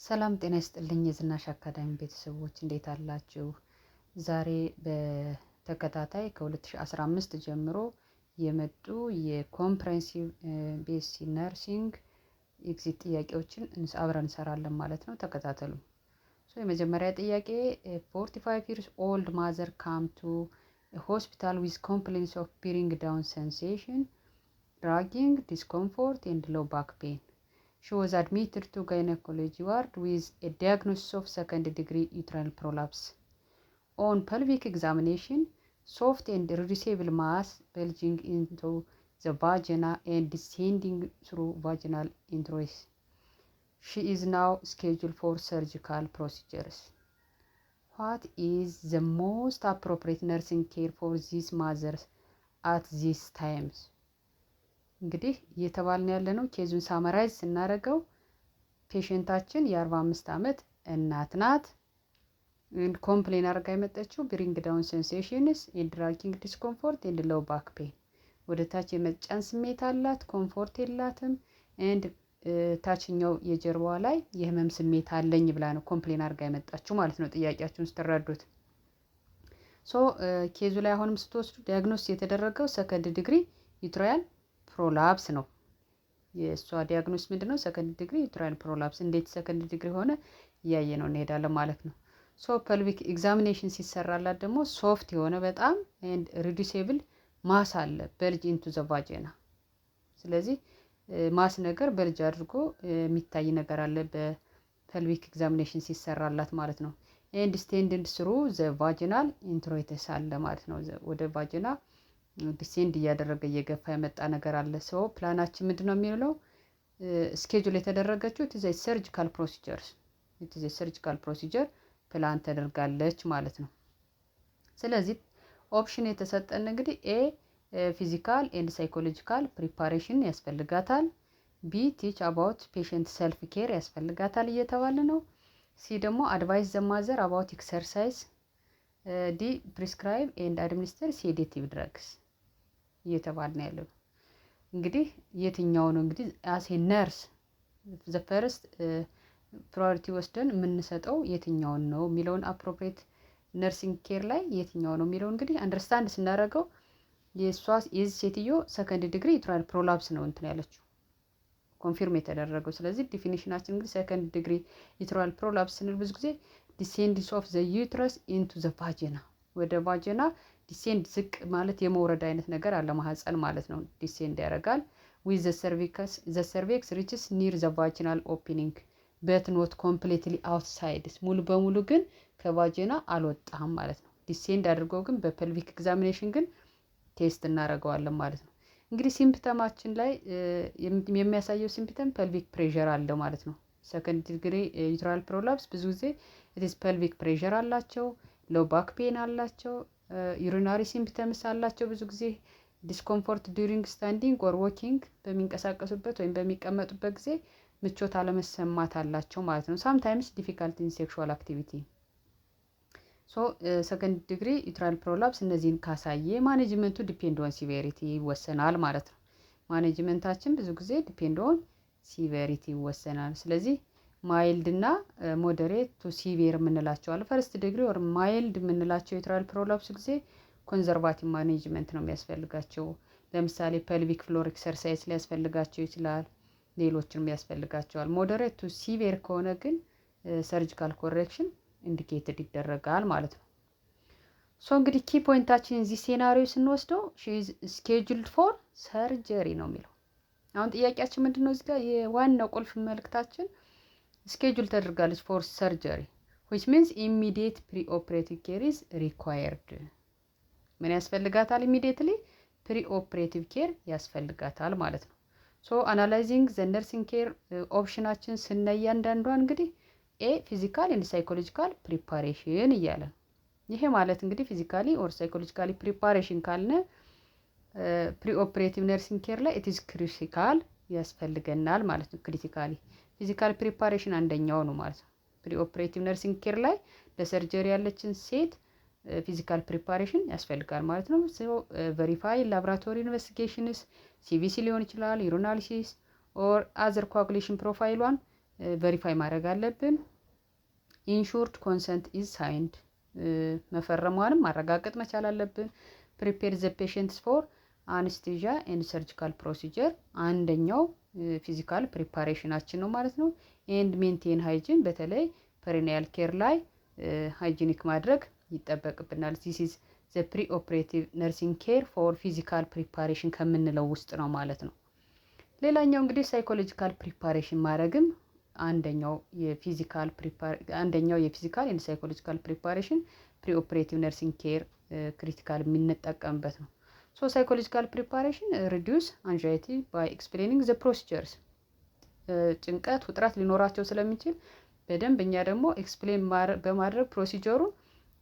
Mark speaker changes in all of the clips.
Speaker 1: ሰላም ጤና ይስጥልኝ የዝናሽ አካዳሚ ቤተሰቦች፣ እንዴት አላችሁ? ዛሬ በተከታታይ ከ2015 ጀምሮ የመጡ የ comprehensive BSc nursing exit ጥያቄዎችን አብረን እንሰራለን ማለት ነው። ተከታተሉ። So የመጀመሪያ ጥያቄ፣ 45 years old mother came to hospital with complaints of bearing down sensation, dragging discomfort and low back pain. She was admitted to gynecology ward with a diagnosis of second degree uterine prolapse. On pelvic examination, soft and irreducible mass bulging into the vagina and descending through vaginal introitus. She is now scheduled for surgical procedures. What is the most appropriate nursing care for these mothers at these times? እንግዲህ እየተባልን ያለ ነው። Case ኡን summarize ስናደርገው patient ኣችን የ45 ዓመት እናት ናት። Complain አድርጋ የመጣችው bearing down sensations, dragging discomfort and low back pain፣ ወደ ታች የመጫን ስሜት አላት፣ comfort የላትም፣ and ታችኛው የጀርባዋ ላይ የህመም ስሜት አለኝ ብላ ነው complain አድርጋ የመጣችው ማለት ነው። ጥያቄያችሁን ስትረዱት፣ so case ኡ ላይ አሁንም ስትወስዱ diagnose የተደረገው second degree uterine prolapse ነው። የእሷ diagnosis ምንድን ነው? Second degree uterine prolapse። እንዴት second degree ሆነ እያየን ነው እንሄዳለን ማለት ነው። So pelvic examination ሲሰራላት ደግሞ soft የሆነ በጣም and irreducible mass አለ bulge into the vagina። ስለዚህ mass ነገር bulge አድርጎ የሚታይ ነገር አለ በ pelvic examination ሲሰራላት ማለት ነው። And descended through the vaginal introitus አለ ማለት ነው። ወደ vagina descend እያደረገ እየገፋ የመጣ ነገር አለ። So plan ኣችን ምንድን ነው የሚለው፣ schedule የተደረገችው it's surgical procedures፣ it's surgical procedure plan ተደርጋለች ማለት ነው። ስለዚህ option የተሰጠን እንግዲህ A physical and psychological preparation ያስፈልጋታል። B teach about patient self care ያስፈልጋታል እየተባለ ነው። C ደግሞ advise the mother about exercise፣ D prescribe and administer sedative drugs እየተባለ ነው ያለው። እንግዲህ የትኛው ነው እንግዲህ as a nurse the first priority ወስደን የምንሰጠው የትኛውን ነው የሚለውን፣ appropriate nursing care ላይ የትኛው ነው የሚለው እንግዲህ understand ስናደርገው የእሷ የዚህ ሴትዮ second degree uterine prolapse ነው እንትን ያለችው confirm የተደረገው። ስለዚህ definition ኣችን እንግዲህ second degree uterine prolapse ስንል ብዙ ጊዜ descends of the uterus into the vagina፣ ወደ vagina descend ዝቅ ማለት የመውረድ አይነት ነገር አለ ማህፀን ማለት ነው። Descend ያደርጋል with the cervix reaches near the vaginal opening but not completely outside፣ ሙሉ በሙሉ ግን ከ vagina አልወጣም ማለት ነው። Descend አድርጎ ግን በ pelvic examination ግን test እናደርገዋለን ማለት ነው። እንግዲህ symptom ኣችን ላይ የሚያሳየው symptom pelvic pressure አለው ማለት ነው። Second degree uterine prolapse ብዙ ጊዜ it's pelvic pressure አላቸው፣ low back pain አላቸው፣ urinary symptoms አላቸው። ብዙ ጊዜ discomfort during standing or walking፣ በሚንቀሳቀሱበት ወይም በሚቀመጡበት ጊዜ ምቾት አለመሰማት አላቸው ማለት ነው። Sometimes difficulty in sexual activity። So second degree uterine prolapse እነዚህን ካሳየ management ኡ depend on severity ይወሰናል ማለት ነው። Management ኣችን ብዙ ጊዜ depend on severity ይወሰናል። ስለዚህ mild እና moderate to severe የምንላቸው አለ። First degree or mild የምንላቸው uterine prolapse ጊዜ conservative management ነው የሚያስፈልጋቸው። ለምሳሌ pelvic floor exercise ሊያስፈልጋቸው ይችላል። ሌሎችንም ያስፈልጋቸዋል። Moderate to severe ከሆነ ግን surgical correction indicated ይደረጋል ማለት ነው። So እንግዲህ key point ኣችን እዚህ scenario ስንወስደው scheduled for surgery ነው የሚለው። አሁን ጥያቄያችን ምንድን ነው? እዚህ ጋር የዋናው ቁልፍ መልእክታችን schedule ተደርጋለች for surgery, which means immediate preoperative care is required። ምን ያስፈልጋታል? Immediately preoperative care ያስፈልጋታል ማለት ነው። So analyzing the nursing care option ኣችን ስናይ እያንዳንዷን እንግዲህ A physical and psychological preparation እያለ ነው። ይሄ ማለት እንግዲህ physically or psychologically preparation ካልነ preoperative nursing care ላይ it's critical ያስፈልገናል ማለት ነው። Critically physical preparation አንደኛው ነው ማለት ነው። Preoperative nursing care ላይ ለ surgery ያለችን ሴት physical preparation ያስፈልጋል ማለት ነው። Verify laboratory investigations፣ CBC ሊሆን ይችላል፣ urinalysis or other coagulation profile ኧን verify ማድረግ አለብን። Ensured consent is signed፣ መፈረሟንም ማረጋገጥ መቻል አለብን። Prepare the patients for anesthesia and surgical procedure አንደኛው physical preparation ኣችን ነው ማለት ነው። And maintain hygiene፣ በተለይ perineal care ላይ hygienic ማድረግ ይጠበቅብናል። This is the pre operative nursing care for physical preparation ከምንለው ውስጥ ነው ማለት ነው። ሌላኛው እንግዲህ psychological preparation ማድረግም አንደኛው የ physical and psychological preparation pre operative nursing care critical የምንጠቀምበት ነው። So psychological preparation reduce anxiety by explaining the procedures። ጭንቀት፣ ውጥረት ሊኖራቸው ስለሚችል በደንብ እኛ ደግሞ explain በማድረግ procedure ኡን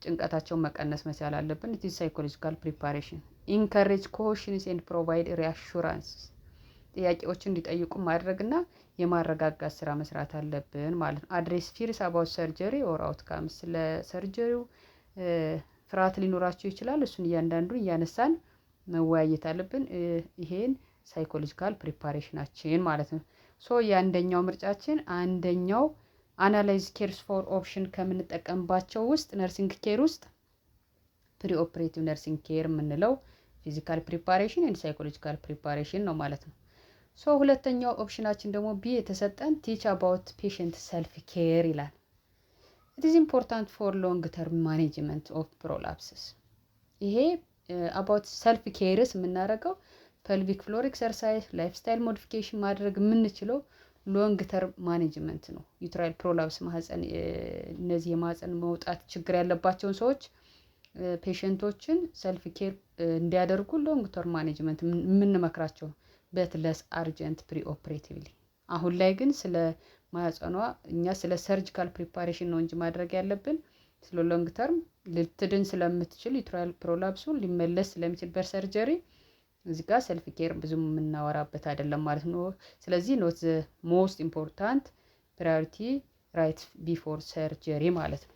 Speaker 1: ጭንቀታቸውን መቀነስ መቻል አለብን። It is psychological preparation። Encourage questions and provide reassurance፣ ጥያቄዎችን እንዲጠይቁ ማድረግና የማረጋጋት ስራ መስራት አለብን ማለት ነው። Address fears about surgery or outcomes፣ ስለ surgery ው ፍርሃት ሊኖራቸው ይችላል። እሱን እያንዳንዱን እያነሳን መወያየት አለብን። ይሄን psychological preparation ኣችን ማለት ነው። So የአንደኛው ምርጫችን፣ አንደኛው analyze cares for option ከምንጠቀምባቸው ውስጥ nursing care ውስጥ pre operative nursing care የምንለው physical preparation and psychological preparation ነው ማለት ነው። So ሁለተኛው option ኣችን ደግሞ B የተሰጠን teach about patient self care ይላል። It is important for long term management of prolapses። ይሄ about self cares የምናደርገው pelvic floor exercise፣ lifestyle modification ማድረግ የምንችለው long term management ነው። Uterine prolapse፣ ማህፀን እነዚህ የማህፀን መውጣት ችግር ያለባቸውን ሰዎች፣ patient ኦችን self care እንዲያደርጉ long term management የምንመክራቸው ነው። But less urgent pre operatively። አሁን ላይ ግን ስለ ማህፀኗ እኛ ስለ surgical preparation ነው እንጂ ማድረግ ያለብን ስለ long term ልትድን ስለምትችል፣ uterine prolapse ኡ ሊመለስ ስለሚችል በ surgery፣ እዚህ ጋር self care ብዙም የምናወራበት አይደለም ማለት ነው። ስለዚህ not the most important priority right before surgery ማለት ነው።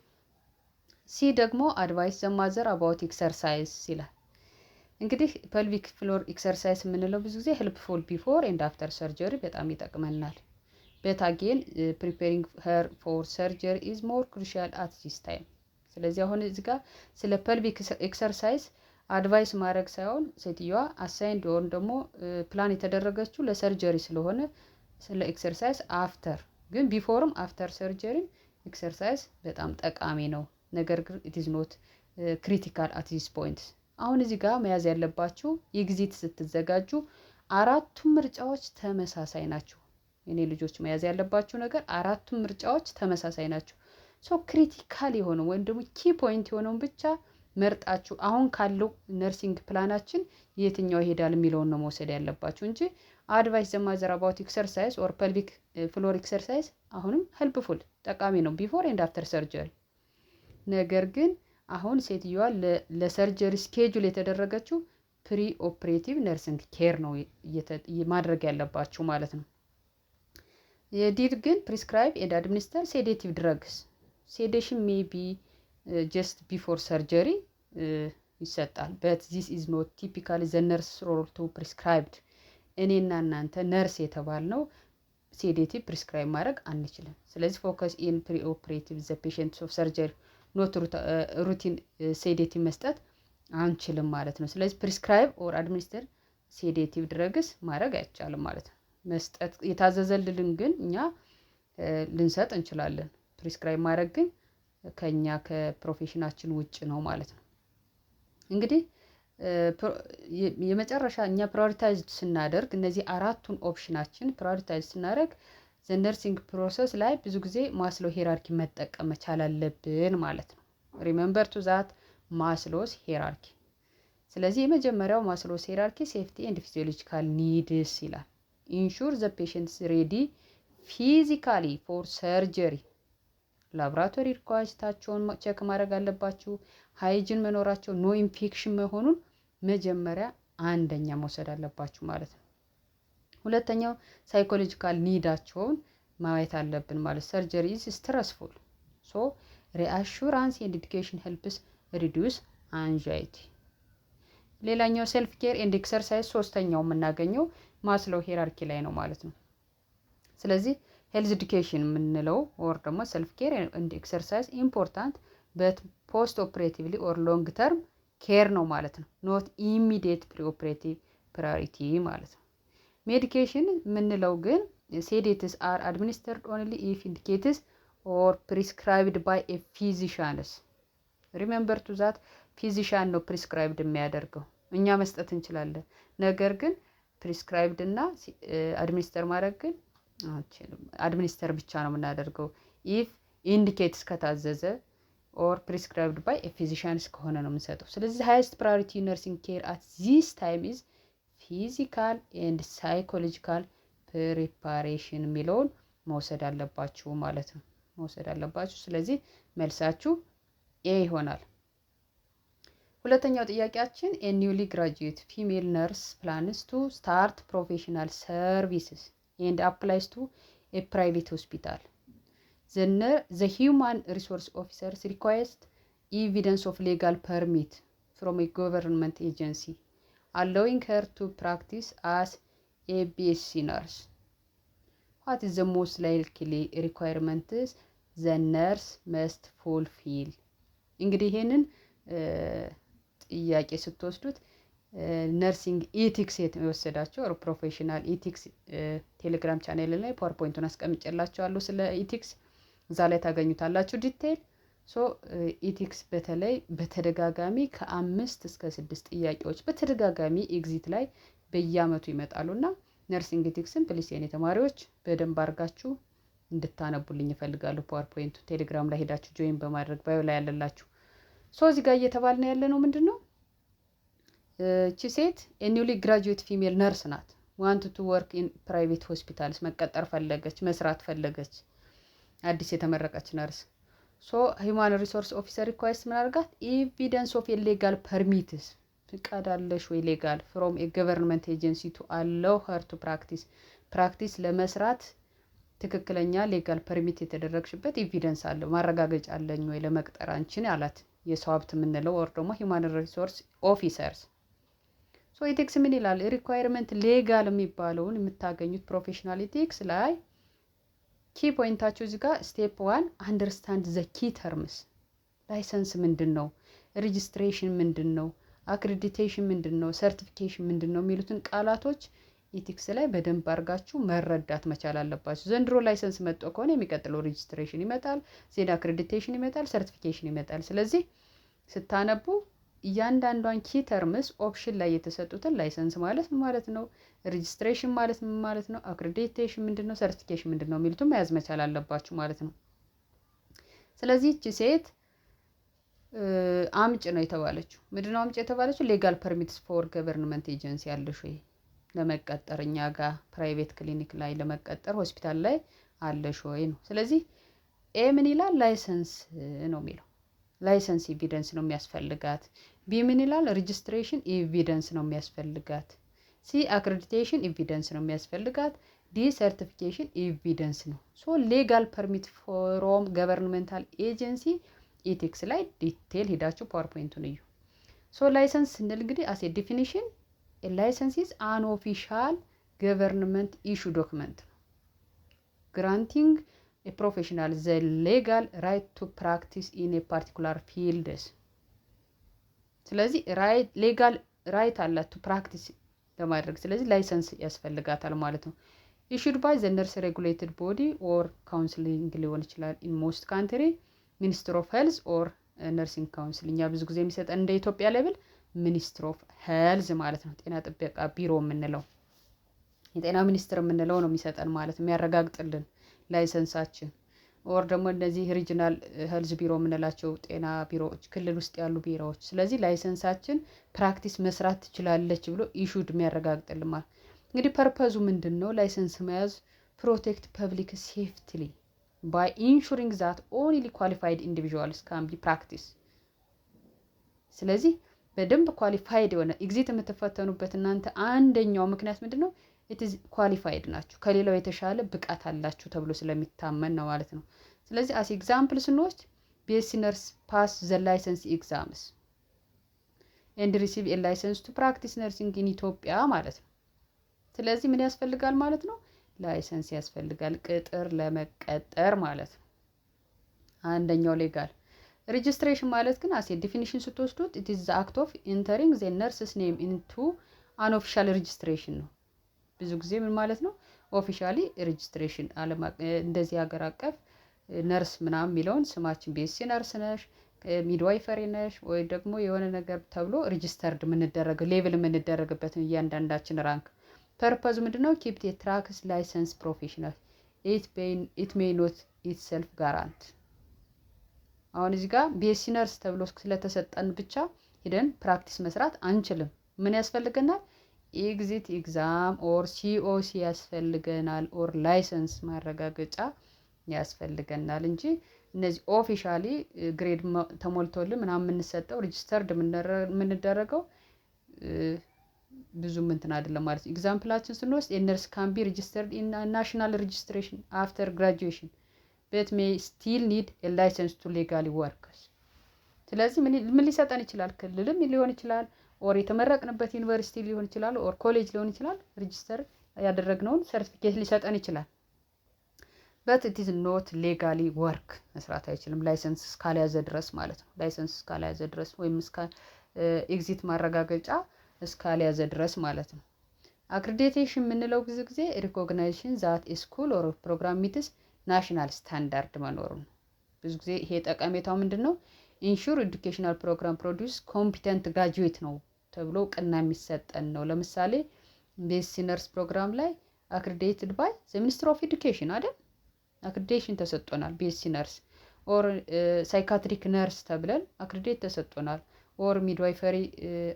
Speaker 1: C ደግሞ advise the mother about exercise ይላል። እንግዲህ pelvic floor exercise የምንለው ብዙ ጊዜ helpful before and after surgery በጣም ይጠቅመናል። But again, preparing her for surgery is more crucial at this time። ስለዚህ አሁን እዚህ ጋር ስለ pelvic exercise advice ማድረግ ሳይሆን ሴትዮዋ assigned ወይም ደግሞ ፕላን የተደረገችው ለ surgery ስለሆነ ስለ exercise after ግን before ም after surgery ም exercise በጣም ጠቃሚ ነው። ነገር ግን it is not critical at this point። አሁን እዚህ ጋር መያዝ ያለባችሁ exit ስትዘጋጁ አራቱም ምርጫዎች ተመሳሳይ ናቸው። የኔ ልጆች፣ መያዝ ያለባችሁ ነገር አራቱም ምርጫዎች ተመሳሳይ ናቸው። So critical የሆነው ወይም ደግሞ key point የሆነውን ብቻ መርጣችሁ አሁን ካለው nursing plan ኣችን የትኛው ይሄዳል የሚለውን ነው መውሰድ ያለባችሁ እንጂ advise the mother about exercise or pelvic floor exercise አሁንም helpful፣ ጠቃሚ ነው before and after surgery። ነገር ግን አሁን ሴትዮዋ ለ surgery schedule የተደረገችው pre operative nursing care ነው ማድረግ ያለባችሁ ማለት ነው። የ D ግን prescribe and administer sedative drugs፣ sedation may be just before surgery ይሰጣል። But this is not typically the nurse role to prescribed። እኔና እናንተ ነርስ የተባልነው sedative prescribe ማድረግ አንችልም። ስለዚህ focus in pre operative the patient of surgery, not routine sedative መስጠት አንችልም ማለት ነው። ስለዚህ prescribe or administer sedative drugs ማድረግ አይቻልም ማለት ነው። መስጠት የታዘዘልልን ግን እኛ ልንሰጥ እንችላለን። Prescribe ማድረግ ግን ከእኛ ከ profession ኣችን ውጭ ነው ማለት ነው። እንግዲህ የመጨረሻ እኛ prioritize ስናደርግ፣ እነዚህ አራቱን option ኣችን prioritize ስናደርግ the nursing process ላይ ብዙ ጊዜ Maslow hierarchy መጠቀም መቻል አለብን ማለት ነው። Remember to that Maslow's hierarchy። ስለዚህ የመጀመሪያው Maslow's hierarchy safety and physiological needs ይላል። Ensure the patient's ready physically for surgery፣ laboratory request ኣቸውን check ማድረግ አለባችሁ። Hygiene መኖራቸው፣ no infection መሆኑን መጀመሪያ አንደኛ መውሰድ አለባችሁ ማለት ነው። ሁለተኛው psychological need ኣቸውን ማየት አለብን ማለት surgery is stressful, so reassurance and education helps reduce anxiety። ሌላኛው self care and exercise ሶስተኛው የምናገኘው Maslow hierarchy ላይ ነው ማለት ነው። ስለዚህ Health education የምንለው or ደግሞ self care and exercise important but post operatively or long term care ነው ማለት ነው። Not immediate preoperative priority ማለት ነው። Medication የምንለው ግን sedatives are administered only if indicates or prescribed by a physicians. Remember to that physician ነው prescribed የሚያደርገው፣ እኛ መስጠት እንችላለን። ነገር ግን prescribed እና administer ማድረግ ግን አንችልም። Administer ብቻ ነው የምናደርገው if indicates ከታዘዘ or prescribed by physicians ከሆነ ነው የምንሰጠው። ስለዚህ highest priority nursing care at this time is physical and psychological preparation የሚለውን መውሰድ አለባችሁ ማለት ነው። መውሰድ አለባችሁ። ስለዚህ መልሳችሁ A ይሆናል። ሁለተኛው ጥያቄያችን፣ a newly graduate female nurse plans to start professional services and applies to a private hospital. The human resource officers request evidence of legal permit from a government agency allowing her to practice as a BSc nurse. What is the most likely requirements the nurse must fulfill? እንግዲህ ይሄንን ጥያቄ ስትወስዱት nursing ethics የወሰዳችሁ or professional ethics ቴሌግራም ቻናል ላይ PowerPoint ኡን አስቀምጬላችኋለሁ ስለ ethics፣ እዛ ላይ ታገኙታላችሁ detail። So ethics በተለይ በተደጋጋሚ ከአምስት እስከ ስድስት ጥያቄዎች በተደጋጋሚ exit ላይ በየአመቱ ይመጣሉ እና nursing ethics ን please የኔ ተማሪዎች በደንብ አድርጋችሁ እንድታነቡልኝ እፈልጋለሁ። PowerPoint ኡ ቴሌግራም ላይ ሄዳችሁ join በማድረግ bio ላይ ያለላችሁ። So እዚህ ጋር እየተባልን ያለ ነው ምንድን ነው? እቺ ሴት newly graduate female nurse ናት። Want to work in private hospitals፣ መቀጠር ፈለገች፣ መስራት ፈለገች። አዲስ የተመረቀች nurse። So human resource officer request ምን አድርጋት? Evidence of የ legal permits፣ ፍቃድ አለሽ ወይ legal from የ government agency to allow her to practice ለመስራት ትክክለኛ legal permit የተደረግሽበት evidence አለ፣ ማረጋገጫ አለኝ ወይ ለመቅጠር አንቺን አላት። የሰው ሀብት የምንለው or ደግሞ human resource officers። So ethics ምን ይላል? Requirement legal የሚባለውን የምታገኙት professional ethics ላይ key point ኣችሁ እዚህ ጋር step one, understand the key terms። License ምንድን ነው? Registration ምንድን ነው? Accreditation ምንድን ነው? Certification ምንድን ነው? የሚሉትን ቃላቶች ethics ላይ በደንብ አድርጋችሁ መረዳት መቻል አለባችሁ። ዘንድሮ license መጥቶ ከሆነ የሚቀጥለው registration ይመጣል፣ then accreditation ይመጣል፣ certification ይመጣል። ስለዚህ ስታነቡ እያንዳንዷን key terms option ላይ የተሰጡትን license ማለት ምን ማለት ነው፣ registration ማለት ምን ማለት ነው፣ accreditation ምንድን ነው፣ certification ምንድን ነው የሚሉትን መያዝ መቻል አለባችሁ ማለት ነው። ስለዚህ እቺ ሴት አምጭ ነው የተባለችው። ምንድን ነው አምጭ የተባለችው? Legal permits for government agency ያለሽ ወይ ለመቀጠር፣ እኛ ጋር private clinic ላይ ለመቀጠር ሆስፒታል ላይ አለሽ ወይ ነው። ስለዚህ A ምን ይላል? License ነው የሚለው፣ license evidence ነው የሚያስፈልጋት። B ምን ይላል? Registration evidence ነው የሚያስፈልጋት። C accreditation evidence ነው የሚያስፈልጋት። D certification evidence ነው። So legal permit from governmental agency ethics ላይ detail ሄዳችሁ PowerPoint ኡን እዩ። So license ስንል እንግዲህ as a definition, license is an official government issue document ነው granting professional the legal right to practice in particular fields። ስለዚህ legal right አላት to practice ለማድረግ፣ ስለዚህ license ያስፈልጋታል ማለት ነው። Issued by the nurse regulated body or counseling ሊሆን ይችላል። In most country, Minister of Health or nursing council። እኛ ብዙ ጊዜ የሚሰጠን እንደ ኢትዮጵያ level Minister of Health ማለት ነው። ጤና ጥበቃ ቢሮ የምንለው፣ የጤና ሚኒስቴር የምንለው ነው የሚሰጠን ማለት የሚያረጋግጥልን license ኣችን or ደግሞ እነዚህ regional health ቢሮ የምንላቸው ጤና ቢሮዎች፣ ክልል ውስጥ ያሉ ቢሮዎች። ስለዚህ license ኣችን practice መስራት ትችላለች ብሎ issued የሚያረጋግጥልን ማለት። እንግዲህ purpose ኡ ምንድን ነው? License መያዝ protect public safety by ensuring that only qualified individuals can be practice። ስለዚህ በደንብ qualified የሆነ exit የምትፈተኑበት እናንተ አንደኛው ምክንያት ምንድን ነው? It's qualified ናችሁ፣ ከሌላው የተሻለ ብቃት አላችሁ ተብሎ ስለሚታመን ነው ማለት ነው። ስለዚህ as example ስንወስድ BSc nurse pass the license exams and receive a license to practice nursing in Ethiopia ማለት ነው። ስለዚህ ምን ያስፈልጋል ማለት ነው? License ያስፈልጋል፣ ቅጥር ለመቀጠር ማለት ነው። አንደኛው legal registration ማለት ግን as a definition ስትወስዱት it is the act of entering the nurse's name into an official registration ነው። ብዙ ጊዜ ምን ማለት ነው? Officially registration እንደዚህ ሀገር አቀፍ ነርስ ምናምን የሚለውን ስማችን BSc nurse ነሽ፣ midwifery ነሽ ወይ ደግሞ የሆነ ነገር ተብሎ registered የምንደረገው፣ level የምንደረግበትን እያንዳንዳችን rank። Purpose ኡ ምንድነው? Keep tracks license professional. It may not itself guarantee። አሁን እዚህ ጋር BSc nurse ተብሎ ስለተሰጠን ብቻ ሂደን practice መስራት አንችልም። ምን ያስፈልገናል? Exit exam or COC ያስፈልገናል፣ or license ማረጋገጫ ያስፈልገናል እንጂ እነዚህ officially grade ተሞልቶልን ምናምን የምንሰጠው፣ registered የምንደረገው ብዙም እንትን አይደለም ማለት ነው። Example ኣችን ስንወስድ የ nurse can be registered in national registration after graduation but may still need license to legally works። ስለዚህ ምን ሊሰጠን ይችላል? ክልልም ሊሆን ይችላል፣ or የተመረቅንበት ዩኒቨርሲቲ ሊሆን ይችላል፣ or ኮሌጅ ሊሆን ይችላል። Register ያደረግነውን ሰርቲፊኬት ሊሰጠን ይችላል። But it is not legally work መስራት አይችልም፣ license እስካልያዘ ድረስ ማለት ነው። License እስካልያዘ ድረስ ወይም እስከ exit ማረጋገጫ እስካልያዘ ድረስ ማለት ነው። Accreditation የምንለው ብዙ ጊዜ recognition that school or program meets national standard መኖሩ ነው። ብዙ ጊዜ ይሄ ጠቀሜታው ምንድን ነው? Ensure educational program produce competent graduate ነው ተብሎ እውቅና የሚሰጠን ነው። ለምሳሌ BSc nurse program ላይ accredited by the Ministry of Education አይደል? Accreditation ተሰጥቶናል። BSc nurse or psychiatric nurse ተብለን accredit ተሰጥቶናል። Or midwifery,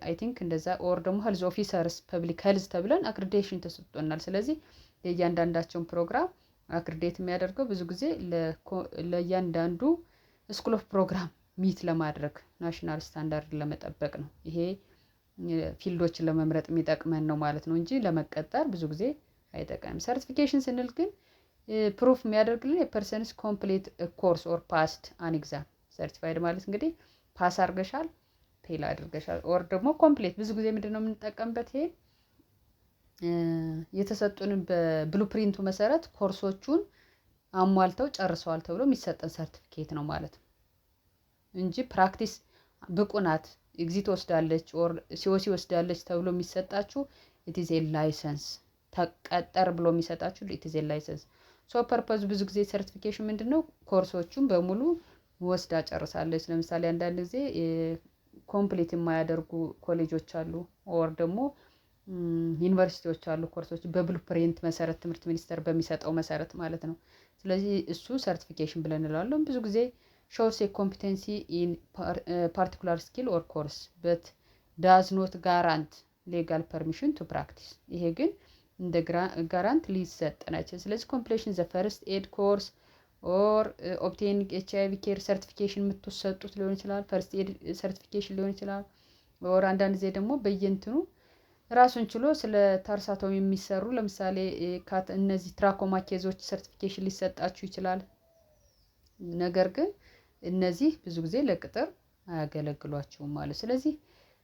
Speaker 1: I think እንደዛ፣ or ደግሞ health officers, public health ተብለን accreditation ተሰጥቶናል። ስለዚህ የእያንዳንዳቸውን ፕሮግራም accredit የሚያደርገው ብዙ ጊዜ ለእያንዳንዱ school of program meet ለማድረግ፣ national standard ለመጠበቅ ነው። ይሄ field ኦችን ለመምረጥ የሚጠቅመን ነው ማለት ነው እንጂ ለመቀጠር ብዙ ጊዜ አይጠቅምም። Certification ስንል ግን proof የሚያደርግልን የ person's complete course or passed an exam። Certified ማለት እንግዲህ pass አድርገሻል፣ fail አድርገሻል፣ or ደግሞ complete። ብዙ ጊዜ ምንድን ነው የምንጠቀምበት? ይሄ የተሰጡንን በ blueprint ኡ መሰረት ኮርሶቹን አሟልተው ጨርሰዋል ተብሎ የሚሰጠን ሰርቲፊኬት ነው ማለት ነው እንጂ practice ብቁ ናት፣ exit ወስዳለች or COC ወስዳለች ተብሎ የሚሰጣችሁ it's a license፣ ተቀጠር ብሎ የሚሰጣችሁ it's a license። So purpose ኡ ብዙ ጊዜ certification ምንድን ነው? ኮርሶቹን በሙሉ ወስዳ ጨርሳለች። ለምሳሌ አንዳንድ ጊዜ complete የማያደርጉ ኮሌጆች አሉ፣ or ደግሞ ዩኒቨርሲቲዎች አሉ፣ ኮርሶች በ blueprint መሰረት ትምህርት ሚኒስቴር በሚሰጠው መሰረት ማለት ነው። ስለዚህ እሱ certification ብለን እንለዋለን። ብዙ ጊዜ shows a competency in particular skill or course but does not guarantee legal permission to practice። ይሄ ግን እንደ guarantee ሊሰጠን አይችልም። ስለዚህ completion the first aid course or obtaining HIV care certification የምትሰጡት ሊሆን ይችላል። First aid certification ሊሆን ይችላል። Or አንዳንድ ጊዜ ደግሞ በየእንትኑ ራሱን ችሎ ስለ tarsotomy የሚሰሩ፣ ለምሳሌ እነዚህ trachoma case ኦች certification ሊሰጣችሁ ይችላል። ነገር ግን እነዚህ ብዙ ጊዜ ለቅጥር አያገለግሏችሁም ማለት። ስለዚህ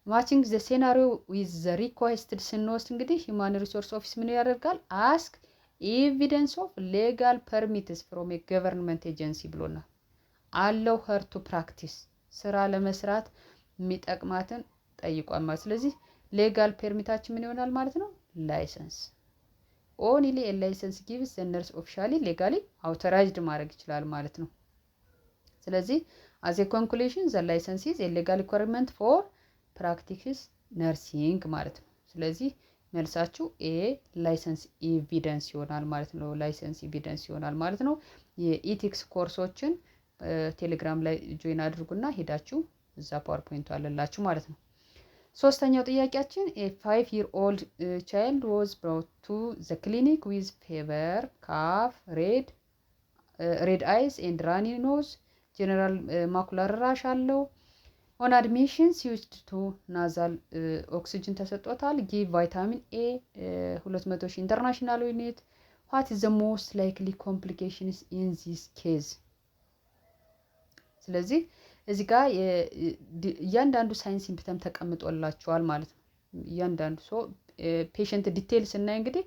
Speaker 1: matching the scenario with the requested ስንወስድ እንግዲህ human resource office ምን ያደርጋል? Ask evidence of legal permits from a government agency ብሎናል። Allow her to practice፣ ስራ ለመስራት የሚጠቅማትን ጠይቋል ማለት። ስለዚህ legal permit ኣችን ምን ይሆናል ማለት ነው? License። Only license gives the nurse officially legally authorized ማድረግ ይችላል ማለት ነው። ስለዚህ as a conclusion, the license is a legal requirement for practice nursing ማለት ነው። ስለዚህ መልሳችሁ A license evidence ይሆናል ማለት ነው። License evidence ይሆናል ማለት ነው። የ ethics ኮርሶችን ቴሌግራም ላይ join አድርጉና ሄዳችሁ እዛ PowerPoint ኡ አለላችሁ ማለት ነው። ሶስተኛው ጥያቄያችን a 5 year old child was brought to the clinic with fever, cough, red eyes and runny nose, general macular rash አለው። On admission switched to nasal oxygen ተሰጥቶታል። Give vitamin A 200 ሺህ international unit. What is the most likely complications in this case? ስለዚህ እዚህ ጋር እያንዳንዱ sign symptom ተቀምጦላቸዋል ማለት ነው። እያንዳንዱ so patient detail ስናይ እንግዲህ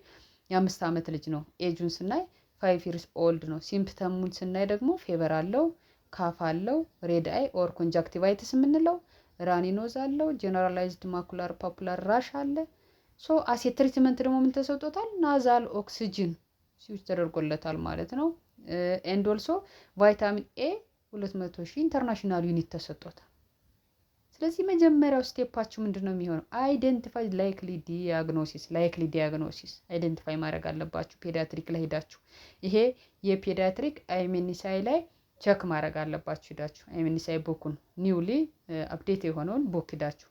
Speaker 1: የ5 ዓመት ልጅ ነው። Age ኡን ስናይ 5 years old ነው። Symptom ኡን ስናይ ደግሞ fever አለው፣ cough አለው፣ red eye or conjunctivitis የምንለው፣ runny nose አለው፣ generalized macular papular rash አለ። So as a treatment ደግሞ ምን ተሰጥቶታል? Nasal oxygen switch ተደርጎለታል ማለት ነው። And also vitamin A 200 ሺህ international unit ተሰጥቶታል። ስለዚህ መጀመሪያው step ኣችሁ ምንድን ነው የሚሆነው? Identify likely diagnosis። Likely diagnosis identify ማድረግ አለባችሁ። Pediatric ላይ ሄዳችሁ፣ ይሄ የ pediatric IMNCI ላይ check ማድረግ አለባችሁ። ሄዳችሁ IMNCI book ኡን፣ newly update የሆነውን book ሄዳችሁ።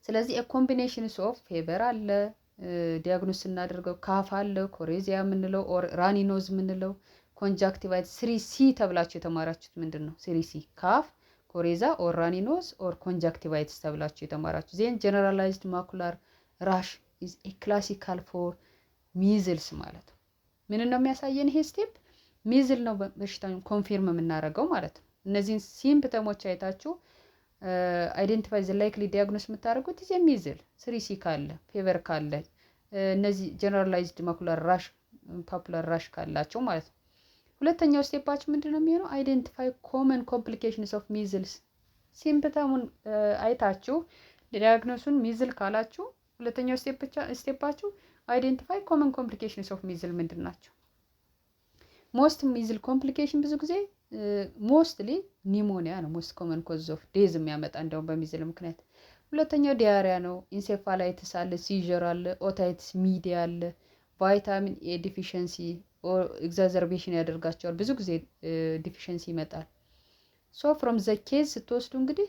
Speaker 1: ስለዚህ combinations of fever አለ፣ diagnose ስናደርገው cough አለ፣ coryza የምንለው or runny nose የምንለው፣ conjunctivitis፣ three C ተብላችሁ የተማራችሁት ምንድን ነው? Three C፣ cough፣ coryza or runny nose or conjunctivitis ተብላችሁ የተማራችሁ። Then generalized macular rash is a classical for measles ማለት ነው። ምን ነው የሚያሳየን ይሄ step? Measle ነው በሽታውን confirm የምናደርገው ማለት ነው። እነዚህን symptom ኦች አይታችሁ identify the likely diagnose የምታደርጉት is measle፣ three C ካለ፣ fever ካለ፣ እነዚህ generalized macular rash፣ papular rash ካላቸው ማለት ነው። ሁለተኛው step ኣችሁ ምንድን ነው የሚሆነው? Identify common complications of measles። Symptom ኡን አይታችሁ diagnose ኡን measle ካላችሁ ሁለተኛው step ኣችሁ identify common complications of measle ምንድን ናቸው? Most measle complication ብዙ ጊዜ mostly pneumonia ነው። Most common cause of death የሚያመጣ እንደውም በ measle ምክንያት። ሁለተኛው diarrhea ነው። Encephalitis አለ፣ seizure አለ፣ otitis media አለ፣ vitamin A deficiency exacerbation ያደርጋቸዋል። ብዙ ጊዜ deficiency ይመጣል። So from the case ስትወስዱ እንግዲህ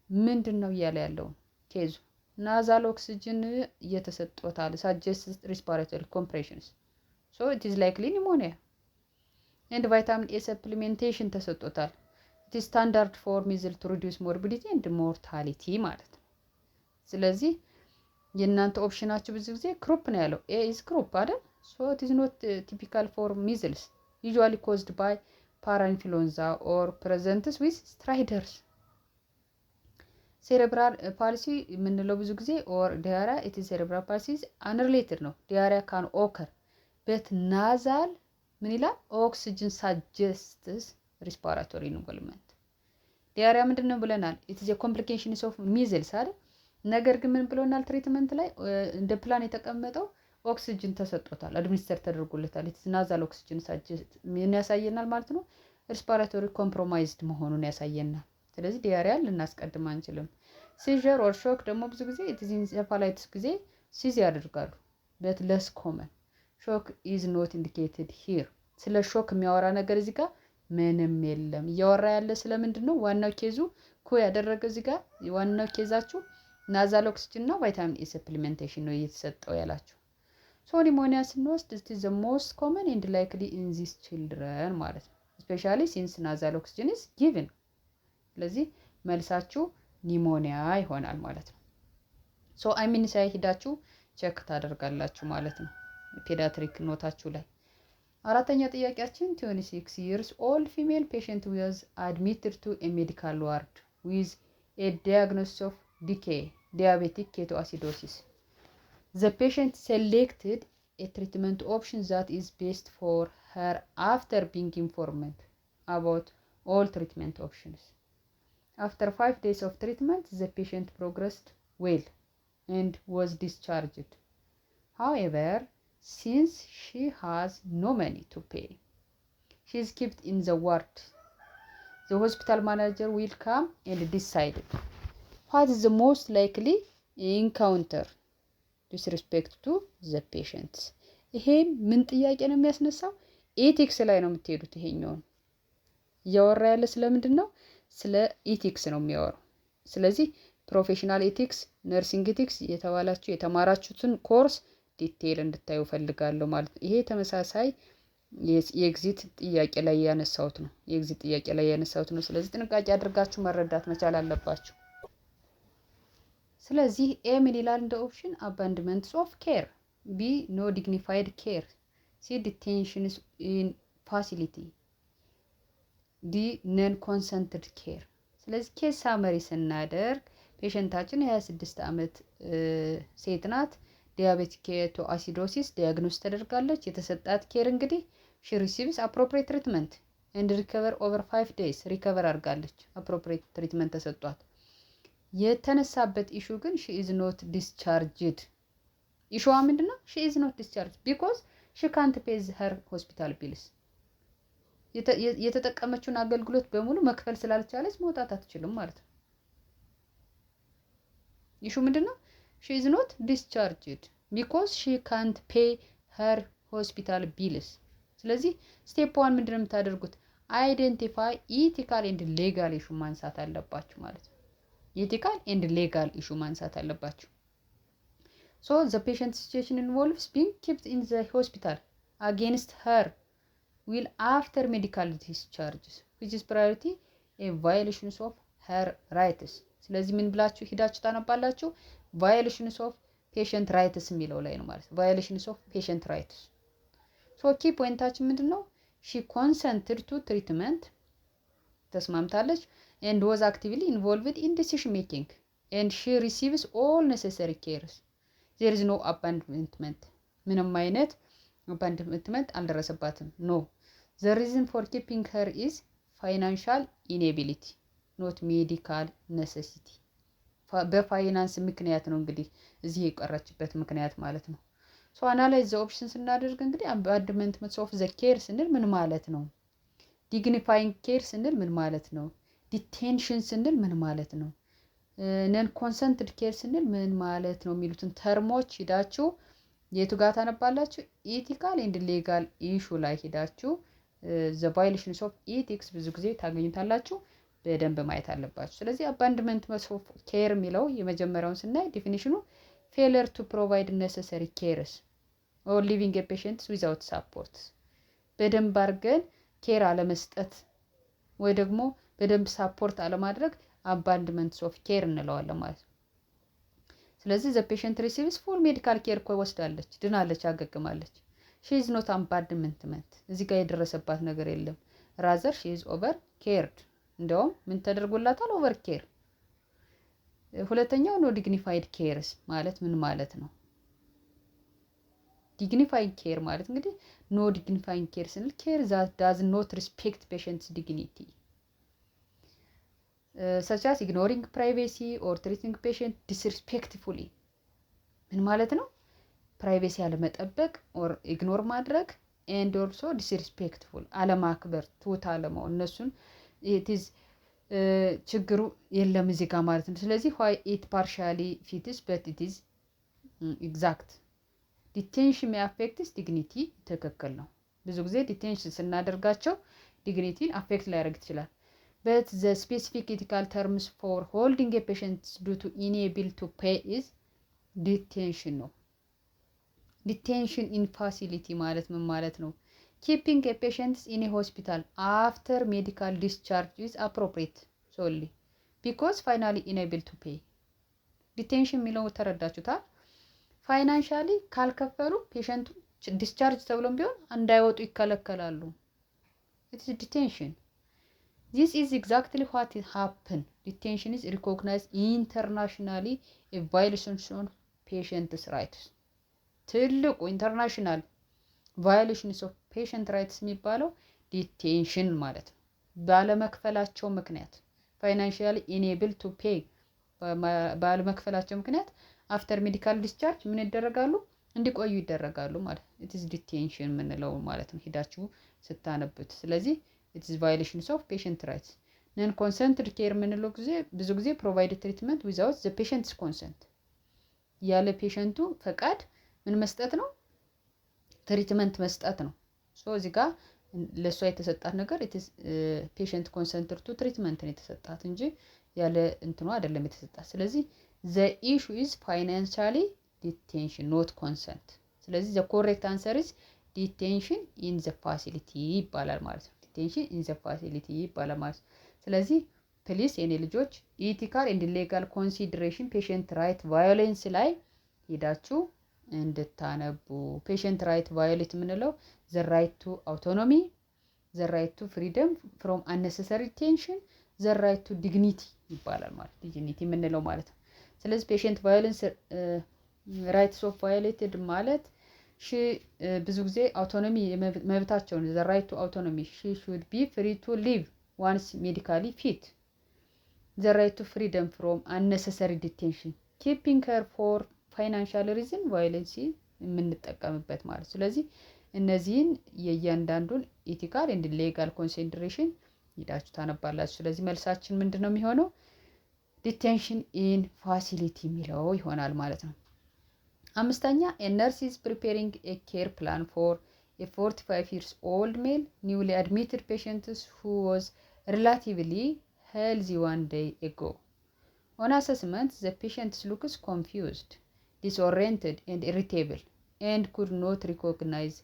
Speaker 1: ምንድን ነው እያለ ያለው case ኡ? Nasal oxygen እየተሰጦታል። Suggest respiratory compressions, so it is likely pneumonia, and vitamin A supplementation ተሰጥቶታል። It is standard for measle to reduce morbidity and mortality ማለት ነው። ስለዚህ የእናንተ option ኣችሁ ብዙ ጊዜ croup ነው ያለው። A is croup አይደል? So it is not typical for measles, usually caused by parainfluenza or presents with stridors። Cerebral palsy የምንለው ብዙ ጊዜ or diarrhea, it is cerebral palsy unrelated ነው። Diarrhea can occur, but nasal ምን ይላል? Oxygen suggests respiratory involvement። Diarrhea ምንድን ነው ብለናል? It is complications of measles አይደል? ነገር ግን ምን ብሎናል? Treatment ላይ እንደ ፕላን የተቀመጠው ኦክሲጅን ተሰጥቶታል፣ administer ተደርጎለታል። It nasal oxygen suggest ምን ያሳየናል ማለት ነው? Respiratory compromised መሆኑን ያሳየናል። ስለዚህ diarrhea ን ልናስቀድም አንችልም። Seizure or shock ደግሞ ብዙ ጊዜ encephalitis ጊዜ seize ያደርጋሉ፣ but less common. Shock is not indicated here። ስለ shock የሚያወራ ነገር እዚህ ጋር ምንም የለም። እያወራ ያለ ስለምንድን ነው? ዋናው case ኡ ኮ ያደረገ እዚህ ጋር ዋናው case ኣችሁ nasal oxygen እና vitamin A supplementation ነው እየተሰጠው ያላችሁ። So pneumonia ስንወስድ it is the most common and likely in this children ማለት ነው። Especially since nasal oxygen is given። ስለዚህ መልሳችሁ pneumonia ይሆናል ማለት ነው። So IMNCI ሂዳችሁ check ታደርጋላችሁ ማለት ነው፣ pediatric note ኣችሁ ላይ። አራተኛ ጥያቄያችን፣ 26 years old female patient was admitted to a medical ward with a diagnosis of DKA, diabetic ketoacidosis. The patient selected a treatment option that is best for her after being informed about all treatment options. After 5 days of treatment, the patient progressed well and was discharged. However, since she has no money to pay, she is kept in the ward. The hospital manager will come and decide what is the most likely encounter disrespect to the patients. ይሄ ምን ጥያቄ ነው የሚያስነሳው? Ethics ላይ ነው የምትሄዱት። ይሄኛውን እያወራ ያለ ስለምንድን ነው? ስለ ethics ነው የሚያወራው። ስለዚህ professional ethics፣ nursing ethics የተባላችሁ የተማራችሁትን course detail እንድታዩ ፈልጋለሁ ማለት ነው። ይሄ ተመሳሳይ የ exit ጥያቄ ላይ ያነሳሁት ነው። የ exit ጥያቄ ላይ ያነሳሁት ነው። ስለዚህ ጥንቃቄ አድርጋችሁ መረዳት መቻል አለባችሁ። ስለዚህ A ምን ይላል እንደ option? Abandonment of care፣ B no dignified care፣ C detentions in facility፣ D non consented care። ስለዚህ case summary ስናደርግ patient ኣችን የ26 ዓመት ሴት ናት። Diabetic ketoacidosis diagnose ተደርጋለች። የተሰጣት care እንግዲህ she receives appropriate treatment and recover over 5 days፣ recover አድርጋለች። Appropriate treatment ተሰጧት። የተነሳበት issue ግን she is not discharged። Issue ዋ ምንድን ነው? ሺ ኢዝ ኖት ዲስቻርጅ ቢኮዝ ሺ ካንት ፔዝ ሄር ሆስፒታል ቢልስ። የተጠቀመችውን አገልግሎት በሙሉ መክፈል ስላልቻለች መውጣት አትችልም ማለት ነው። Issue ምንድን ነው? ሺ ኢዝ ኖት ዲስቻርጅድ ቢኮዝ ሺ ካንት ፔይ ሄር ሆስፒታል ቢልስ። ስለዚህ step one ምንድን ነው የምታደርጉት? Identify ethical and legal issue ማንሳት አለባችሁ ማለት ነው። Ethical and legal issue ማንሳት አለባችሁ። So the patient situation involves being kept in the hospital against her will after medical discharges, which is priority a violations of her rights። ስለዚህ ምን ብላችሁ ሂዳችሁ ታነባላችሁ? Violations of patient rights የሚለው ላይ ነው ማለት ነው። Violations of patient rights። So key point ኣችን ምንድን ነው? She consented to treatment፣ ተስማምታለች፣ and was actively involved in decision making, and she receives all necessary cares. There is no abandonment፣ ምንም አይነት abandonment አልደረሰባትም። No, the reason for keeping her is financial inability, not medical necessity። በፋይናንስ ምክንያት ነው እንግዲህ እዚህ የቀረችበት ምክንያት ማለት ነው። So analyze the option ስናደርግ እንግዲህ abandonment of the care ስንል ምን ማለት ነው? Dignifying care ስንል ምን ማለት ነው? Detention ስንል ምን ማለት ነው? Non consented care ስንል ምን ማለት ነው? የሚሉትን term ኦች ሂዳችሁ የቱ ጋር ታነባላችሁ? Ethical and legal issue ላይ ሂዳችሁ the violations of ethics ብዙ ጊዜ ታገኙታላችሁ። በደንብ ማየት አለባችሁ። ስለዚህ abandonment of care የሚለው የመጀመሪያውን ስናይ definition ኑ failure to provide necessary cares or leaving patients without support፣ በደንብ አድርገን care አለመስጠት ወይ ደግሞ በደንብ support አለማድረግ abandonment of care እንለዋለን ማለት ነው። ስለዚህ the patient receives full medical care እኮ ወስዳለች፣ ድናለች፣ አገግማለች። She is not abandonment፣ እዚህ ጋር የደረሰባት ነገር የለም። Rather, she is over cared፣ እንደውም ምን ተደርጎላታል? Over care። ሁለተኛው no dignified cares ማለት ምን ማለት ነው? Dignified care ማለት እንግዲህ no dignifying care ስንል care that does not respect patient's dignity, such as ignoring privacy or treating patient disrespectfully። ምን ማለት ነው? Privacy አለመጠበቅ or ignore ማድረግ and also disrespectful አለማክበር፣ ትሁት አለመሆን እነሱን it's ችግሩ የለም እዚህ ጋር ማለት ነው። ስለዚህ why it partially fits, but it is exact። Detention may affects dignity ትክክል ነው። ብዙ ጊዜ detention ስናደርጋቸው dignity ን affect ሊያደርግ ይችላል። But the specific ethical terms for holding patient due to inability to pay is detention ነው። Detention in facility ማለት ምን ማለት ነው? Keeping patients in hospital after medical discharge is appropriate solely because finally inable to pay። Detention የሚለው ተረዳችሁታል? Financially ካልከፈሉ patient ኡ discharge ተብሎም ቢሆን እንዳይወጡ ይከለከላሉ። It's detention. This is exactly what happen. Detention is recognized internationally violation of patients' rights። ትልቁ international violations of patient rights የሚባለው detention ማለት ነው። ባለመክፈላቸው ምክንያት፣ financially inable to pay ባለመክፈላቸው ምክንያት after medical discharge ምን ይደረጋሉ? እንዲቆዩ ይደረጋሉ ማለት ነው። It's detention የምንለው ማለት ነው ሂዳችሁ ስታነቡት። ስለዚህ it's violations of patient rights። Non consented care የምንለው ጊዜ ብዙ ጊዜ provide treatment without the patient's consent፣ ያለ patient ኡ ፈቃድ ምን መስጠት ነው? Treatment መስጠት ነው። So እዚህ ጋር ለእሷ የተሰጣት ነገር patient consented to treatment ነው የተሰጣት እንጂ ያለ እንትኗ አይደለም የተሰጣት። ስለዚህ the issue is financially detention, not consent። ስለዚህ the correct answer is detention in the facility ይባላል ማለት ነው። Detention in the facility ይባላል ማለት ነው። ስለዚህ please የኔ ልጆች ethical and legal consideration patient right violence ላይ ሄዳችሁ እንድታነቡ። Patient right violate የምንለው the right to autonomy, the right to freedom from unnecessary detention, the right to dignity ይባላል ማለት dignity የምንለው ማለት ነው። ስለዚህ patient violence Rights of violated ማለት she ብዙ ጊዜ autonomy መብታቸውን፣ the right to autonomy, she should be free to leave once medically fit. The right to freedom from unnecessary detention, keeping her for financial reason violence የምንጠቀምበት ማለት። ስለዚህ እነዚህን የእያንዳንዱን ethical and legal consideration ሄዳችሁ ታነባላችሁ። ስለዚህ መልሳችን ምንድን ነው የሚሆነው? Detention in facility የሚለው ይሆናል ማለት ነው። አምስተኛ፣ nurse is preparing a care plan for a 45 years old male newly admitted patients who was relatively healthy one day ago. On assessment, the patient looks confused, disoriented and irritable and could not recognize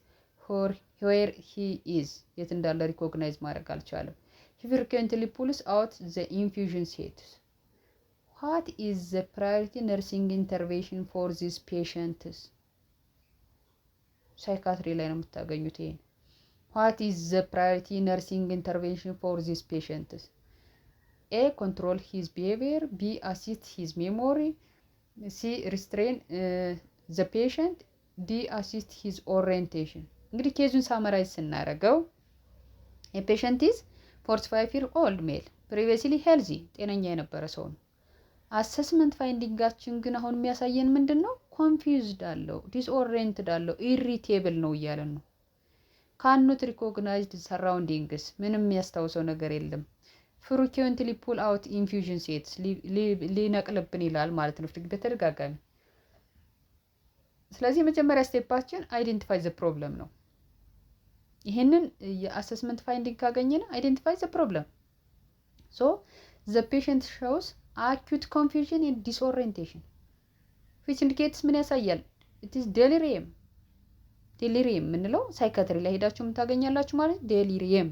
Speaker 1: where he is. የት እንዳለ recognize ማድረግ አልቻለም። He frequently pulls out the infusion sets. What is the priority nursing intervention for these patients? Psychiatry ላይ ነው የምታገኙት ይሄን። What is the priority nursing intervention for these patients? A, control his behavior, B, assist his memory, C, restrain the patient, D, assist his orientation። እንግዲህ case ኡን summarize ስናደርገው የ patient is 45 year old male, previously healthy፣ ጤነኛ የነበረ ሰው ነው። Assessment finding ኣችን ግን አሁን የሚያሳየን ምንድን ነው? Confused አለው፣ disoriented አለው፣ irritable ነው እያለን ነው። ካኖት ሪኮግናይዝድ ሰራውንዲንግስ፣ ምንም የሚያስታውሰው ነገር የለም። Frequently pull out infusion sets፣ ሊነቅልብን ይላል ማለት ነው በተደጋጋሚ። ስለዚህ የመጀመሪያ step ኣችን identify the problem ነው። ይህንን የ assessment finding ካገኘን identify the problem. So the patient shows acute confusion and disorientation, which indicates ምን ያሳያል? It's delirium. Delirium የምንለው psychiatry ላይ ሄዳችሁ የምታገኛላችሁ ማለት። Delirium,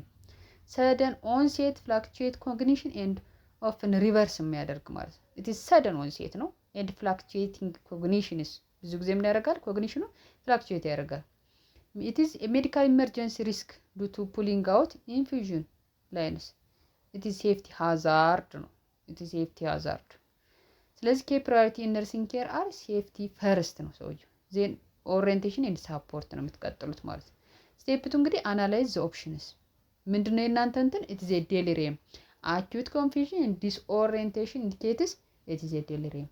Speaker 1: sudden onset, fluctuate cognition and often reverse የሚያደርግ ማለት ነው። It's sudden onset ነው and fluctuating cognitions። ብዙ ጊዜ ምን ያደርጋል? Cognition ኑ fluctuate ያደርጋል። It's medical emergency risk due to pulling out infusion lines. It's safety hazard ነው። It's safety hazard። ስለዚህ key priority nursing care are safety first ነው ሰውየው፣ then orientation and support ነው የምትቀጥሉት ማለት ነው። Step two እንግዲህ analyze the options። ምንድነው የእናንተ እንትን? It's a delirium. Acute confusion and disorientation indicates it's a delirium.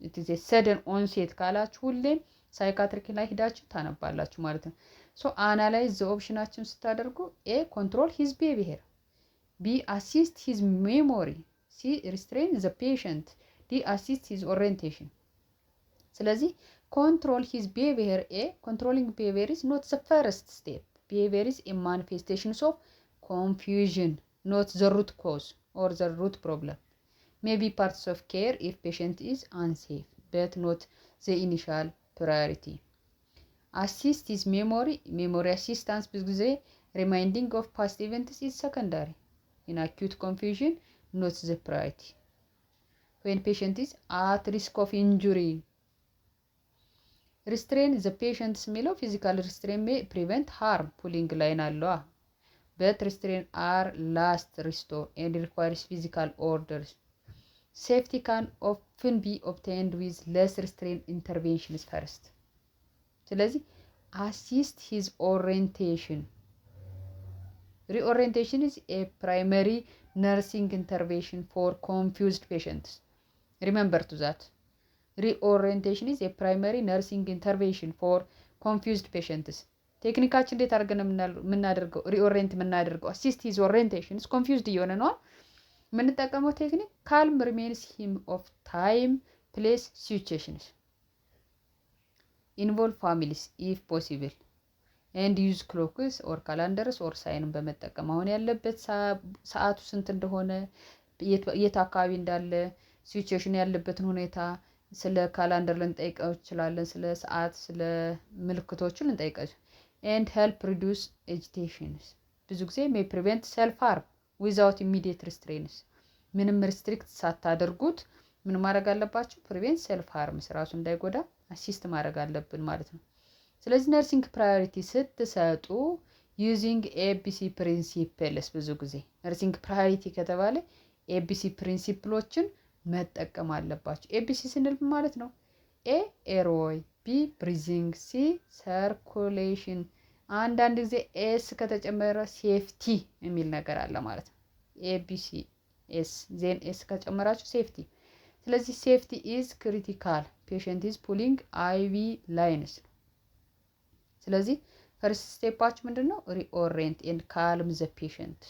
Speaker 1: It's a sudden onset ካላችሁ ሁሌም psychiatric ላይ ሂዳችሁ ታነባላችሁ ማለት ነው። So analyze the option ኣችን ስታደርጉ A, control his behavior, B, assist his memory, C, restrain the patient, D, assist his orientation። ስለዚህ control his behavior, A, controlling behavior is not the first step. Behavior is a manifestations of confusion, not the root cause or the root problem. May be parts of care if patient is unsafe, but not the initial priority. Assist his memory, memory assistance ብዙ ጊዜ reminding of past events is secondary in acute confusion, not the priority when patient is at risk of injury. Restrain the patients የሚለው physical restrain may prevent harm, pulling line አለዋ, but restrain are last resort and requires physical orders. Safety can often be obtained with less restrain interventions first። ስለዚህ assist his orientation. Reorientation is a primary nursing intervention for confused patients. Remember to that. Reorientation is a primary nursing intervention for confused patients. Technique ኣችን እንዴት አድርገን የምናደርገው? Reorient የምናደርገው፣ assist his orientation፣ confused እየሆነ ነዋ። የምንጠቀመው technique calm reminds him of time, place, situations, involve families if possible and use clocks or calendars or sign ን በመጠቀም አሁን ያለበት ሰዓቱ ስንት እንደሆነ፣ የት አካባቢ እንዳለ፣ situation ያለበትን ሁኔታ ስለ calendar ልንጠይቀው እንችላለን። ስለ ሰዓት፣ ስለ ምልክቶቹ ልንጠይቀው and help reduce agitations። ብዙ ጊዜ may prevent self harm without immediate restraints። ምንም restrict ሳታደርጉት ምን ማድረግ አለባቸው? Prevent self harms፣ ራሱ እንዳይጎዳ assist ማድረግ አለብን ማለት ነው። ስለዚህ nursing priority ስትሰጡ using ABC principles። ብዙ ጊዜ nursing priority ከተባለ ABC principle ኦችን መጠቀም አለባቸው። ABC ስንል ማለት ነው A airway፣ B breathing፣ C circulation። አንዳንድ ጊዜ S ከተጨመረ safety የሚል ነገር አለ ማለት ነው። A B C S then S ከጨመራችሁ safety። ስለዚህ safety is critical, patient is pulling IV lines። ስለዚህ first step ኣችሁ ምንድን ነው? Reorient and calm the patient.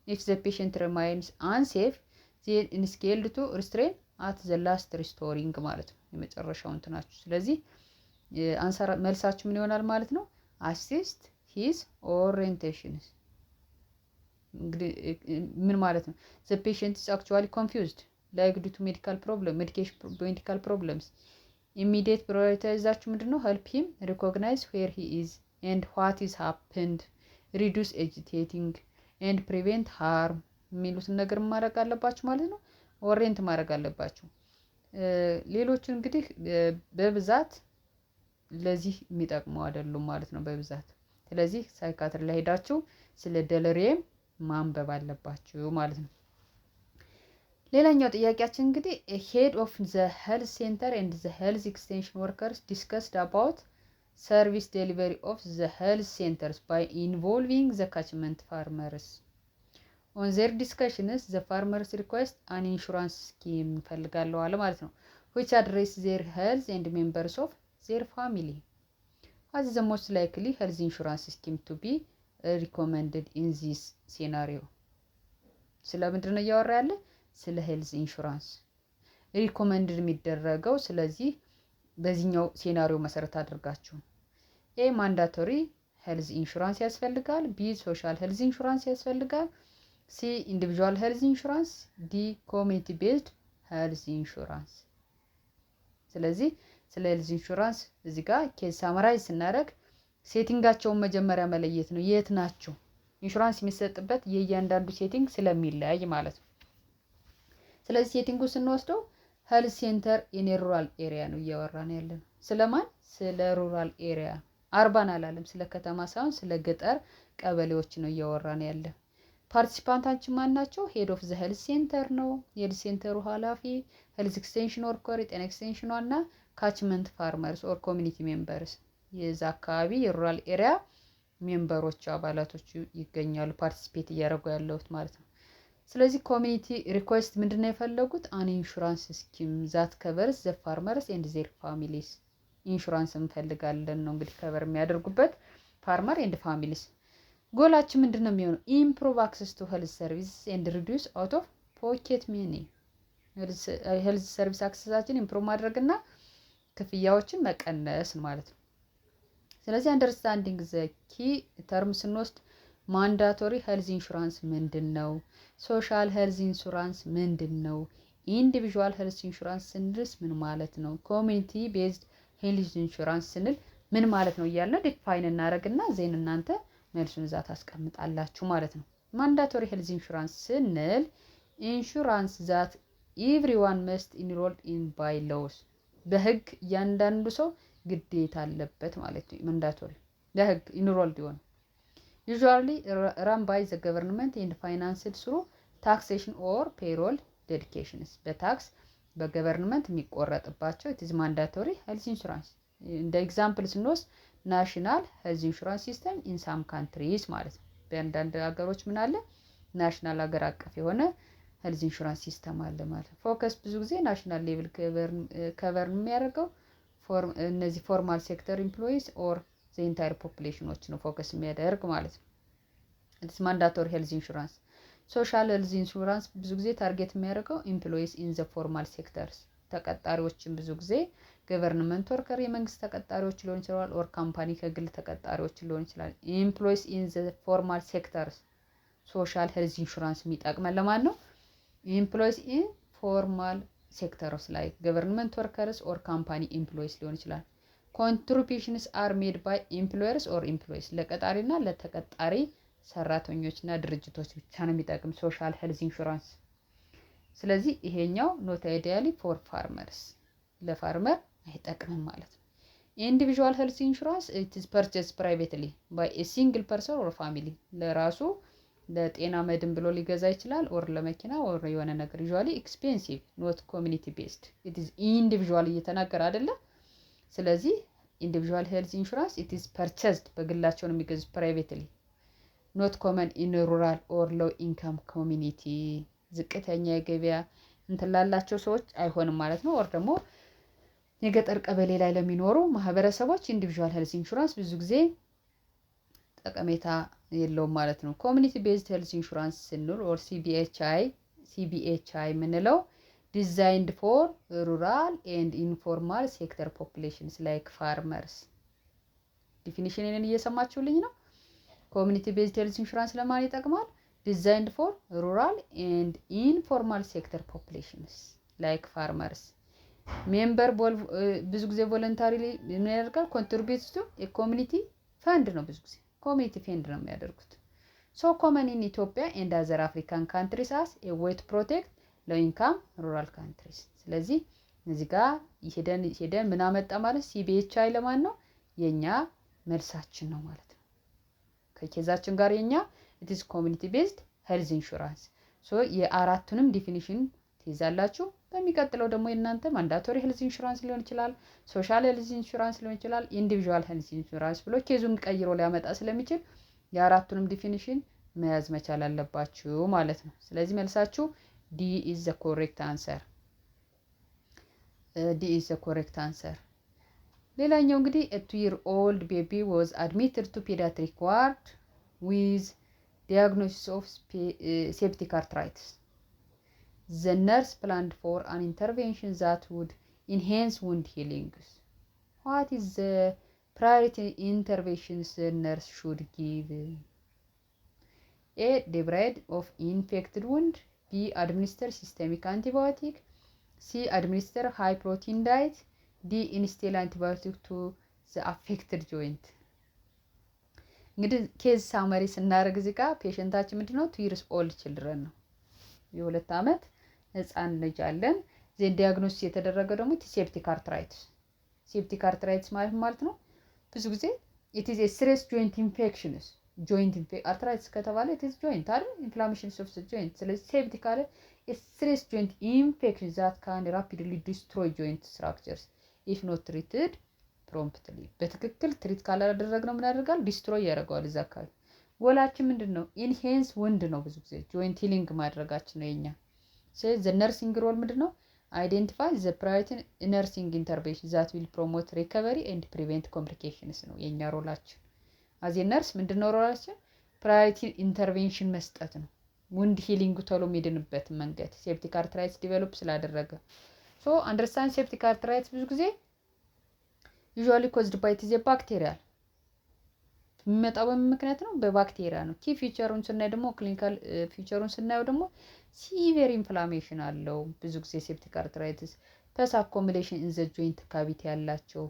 Speaker 1: If the patient remains unsafe, then escalate to restrain at the last restoring ማለት ነው፣ የመጨረሻው እንትናችሁ። ስለዚህ answer መልሳችሁ ምን ይሆናል ማለት ነው? Assist his orientation እንግዲህ ምን ማለት ነው? The patient is actually confused, like due to medical problem, medical problems. Immediate prioritize ኣችሁ ምንድን ነው? Help him recognize where he is and what is happened, reduce agitating and prevent harm የሚሉትን ነገር ማድረግ አለባችሁ ማለት ነው። Orient ማድረግ አለባችሁ። ሌሎቹ እንግዲህ በብዛት ለዚህ የሚጠቅሙ አይደሉም ማለት ነው በብዛት። ስለዚህ psychiatry ላይ ሄዳችሁ ስለ delirium ማንበብ አለባችሁ ማለት ነው። ሌላኛው ጥያቄያችን እንግዲህ head of the health center and the health extension workers discussed about service delivery of the health centers by involving the catchment farmers. On their discussions, the farmers request an insurance scheme እንፈልጋለሁ አለ ማለት ነው, which address their health and members of their family. What is the most likely health insurance scheme to be recommended in this scenario? ስለ ምንድን ነው እያወራ ያለ? ስለ health insurance recommended የሚደረገው። ስለዚህ በዚህኛው scenario መሰረት አድርጋችሁ A mandatory health insurance ያስፈልጋል፣ B social health insurance ያስፈልጋል፣ C individual health insurance፣ D community based health insurance። ስለዚህ ስለ health insurance እዚህ ጋር case summarize ስናደርግ setting ኣቸውን መጀመሪያ መለየት ነው። የት ናቸው ኢንሹራንስ የሚሰጥበት የእያንዳንዱ setting ስለሚለያይ ማለት ነው። ስለዚህ setting ኡ ስንወስደው health center in rural area ነው እያወራን ያለ ነው። ስለማን? ስለ rural area። Urban አላለም። ስለ ከተማ ሳይሆን ስለ ገጠር ቀበሌዎች ነው እያወራን ያለ። Participant ኣችን ማን ናቸው? Head of the health center ነው፣ የ health center ኡ ኃላፊ፣ health extension worker፣ የጤና extension ኗ እና catchment farmers or community members የዛ አካባቢ የ rural area member ኦች አባላቶቹ ይገኛሉ፣ participate እያደረጉ ያለሁት ማለት ነው። ስለዚህ community request ምንድን ነው የፈለጉት? An insurance scheme that covers the farmers and their families. Insurance እንፈልጋለን ነው እንግዲህ cover የሚያደርጉበት farmer and families። Goal ኣችን ምንድን ነው የሚሆነው? Improve access to health service and reduce out of pocket money። Health service access ኣችን improve ማድረግና ክፍያዎችን መቀነስ ማለት ነው። ስለዚህ understanding the key term ስንወስድ mandatory health insurance ምንድን ነው? Social health insurance ምንድን ነው? Individual health insurance ስንልስ ምን ማለት ነው? Community based health insurance ስንል ምን ማለት ነው እያልን define እናደርግና then እናንተ መልሱን እዛ ታስቀምጣላችሁ ማለት ነው። Mandatory health insurance ስንል insurance that everyone must enroll in by laws፣ በህግ እያንዳንዱ ሰው ግዴታ አለበት ማለት ነው። Mandatory ለህግ enrolled የሆነ usually run by the government and financed through taxation or payroll deductions፣ በ tax በ government የሚቆረጥባቸው it's mandatory health insurance። እንደ example ስንወስድ national health insurance system in some countries ማለት ነው። በአንዳንድ ሀገሮች ምን አለ? National ሀገር አቀፍ የሆነ health insurance system አለ ማለት ነው። Focus ብዙ ጊዜ national level cover የሚያደርገው እነዚህ formal sector employees or the entire population ኖች ነው focus የሚያደርግ ማለት ነው። It's mandatory health insurance። Social health insurance ብዙ ጊዜ target የሚያደርገው employees in the formal sectors ተቀጣሪዎችን፣ ብዙ ጊዜ government worker የመንግስት ተቀጣሪዎች ሊሆን ይችላል፣ or company ከግል ተቀጣሪዎች ሊሆን ይችላል። Employees in the formal sectors social health insurance የሚጠቅመን ለማን ነው? Employees in formal sectors like government workers or company employees ሊሆን ይችላል። Contributions are made by employers or employees፣ ለቀጣሪና ለተቀጣሪ ሰራተኞችና ድርጅቶች ብቻ ነው የሚጠቅም social health insurance። ስለዚህ ይሄኛው not ideally for farmers፣ ለ farmer አይጠቅምም ማለት ነው። Individual health insurance, it is purchase privately by a single person or family፣ ለራሱ ለጤና መድን ብሎ ሊገዛ ይችላል፣ or ለመኪና or የሆነ ነገር። Usually expensive, not community based. It is individual እየተናገረ አይደለ? ስለዚህ individual health insurance, it is purchased፣ በግላቸው ነው የሚገዙት privately, not common in rural or low income community። ዝቅተኛ የገበያ እንትን ላላቸው ሰዎች አይሆንም ማለት ነው። Or ደግሞ የገጠር ቀበሌ ላይ ለሚኖሩ ማህበረሰቦች individual health insurance ብዙ ጊዜ ጠቀሜታ የለውም ማለት ነው። Community based health insurance ስንል or CBHI፣ CBHI የምንለው designed for rural and informal sector populations like farmers። Definition ን እየሰማችሁልኝ ነው። Community based health insurance ለማን ይጠቅማል? Designed for rural and informal sector populations like farmers. Member ብዙ ጊዜ voluntary ምን ያደርጋል? Contribute to የ community fund ነው። ብዙ ጊዜ community fund ነው የሚያደርጉት። So common in Ethiopia and other African countries as a way to protect low income rural countries። ስለዚህ እዚህ ጋር ሄደን ሄደን ምን አመጣ ማለት CBHI ለማን ነው? የኛ መልሳችን ነው ማለት ነው። ከ case ኣችን ጋር የኛ it's community based health insurance። So የአራቱንም definition ትይዛላችሁ። በሚቀጥለው ደግሞ የእናንተ mandatory health insurance ሊሆን ይችላል፣ social health insurance ሊሆን ይችላል፣ individual health insurance ብሎ case ኡን ቀይሮ ሊያመጣ ስለሚችል የአራቱንም definition መያዝ መቻል አለባችሁ ማለት ነው። ስለዚህ መልሳችሁ D is the correct answer። D is the correct answer። ሌላኛው እንግዲህ 2 year old baby was admitted to pediatric ward with diagnosis of septic arthritis. The nurse planned for an intervention that would enhance wound healings. What is the priority interventions the nurse should give? A. Debride of infected wound. B. Administer systemic antibiotic. C. Administer high protein diet. D. Instill antibiotic to the affected joint. እንግዲህ case summary ስናደርግ እዚህ ጋር patient ኣችን ምንድን ነው? 2 years old children ነው። የ2 ዓመት ህፃን ልጅ አለን። Then diagnosis የተደረገ ደግሞ septic arthritis። Septic arthritis ማለት ነው ብዙ ጊዜ it is serious joint infections. Joint arthritis ከተባለ it is joint አይደል? Inflammation of joint። ስለዚህ septic አለ serious joint infection that can rapidly destroy joint structures if not treated promptly። በትክክል treat ካላደረግነው ምን ያደርጋል? Destroy ያደርገዋል እዛ አካባቢ። ጎላችን ምንድን ነው? Enhance wound ነው። ብዙ ጊዜ joint healing ማድረጋችን ነው የኛ። ስለዚህ the nursing role ምንድን ነው? Identify the priority nursing intervention that will promote recovery and prevent complications ነው የእኛ role ኣችን። As a nurse ምንድን ነው role ኣችን? Priority intervention መስጠት ነው። Wound healing ቶሎ የሚድንበት መንገድ septic arthritis develop ስላደረገ። So understand, septic arthritis ብዙ ጊዜ usually caused by it is bacterial። የሚመጣው በምን ምክንያት ነው? በባክቴሪያ ነው። Key feature ኡን ስናይ ደግሞ፣ clinical feature ኡን ስናየው ደግሞ severe inflammation አለው። ብዙ ጊዜ septic arthritis pus accumulation in the joint cavity ያላቸው፣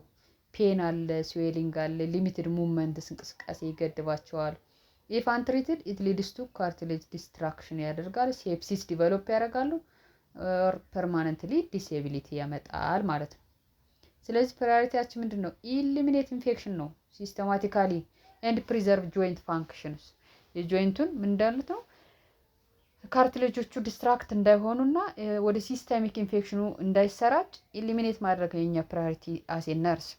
Speaker 1: pain አለ፣ swelling አለ፣ limited movements እንቅስቃሴ ይገድባቸዋል። If untreated, it leads to cartilage destruction ያደርጋል። Sepsis develop ያደርጋሉ። Or permanently disability ያመጣል ማለት ነው። ስለዚህ priority ያችን ምንድን ነው? Eliminate infection ነው systematically and preserve joint functions። የ joint ኡን ምን እንዳሉት ነው cartilage ኦቹ destruct እንዳይሆኑና ወደ systemic infection ኑ እንዳይሰራጭ eliminate ማድረግ ነው የኛ priority as a nurse።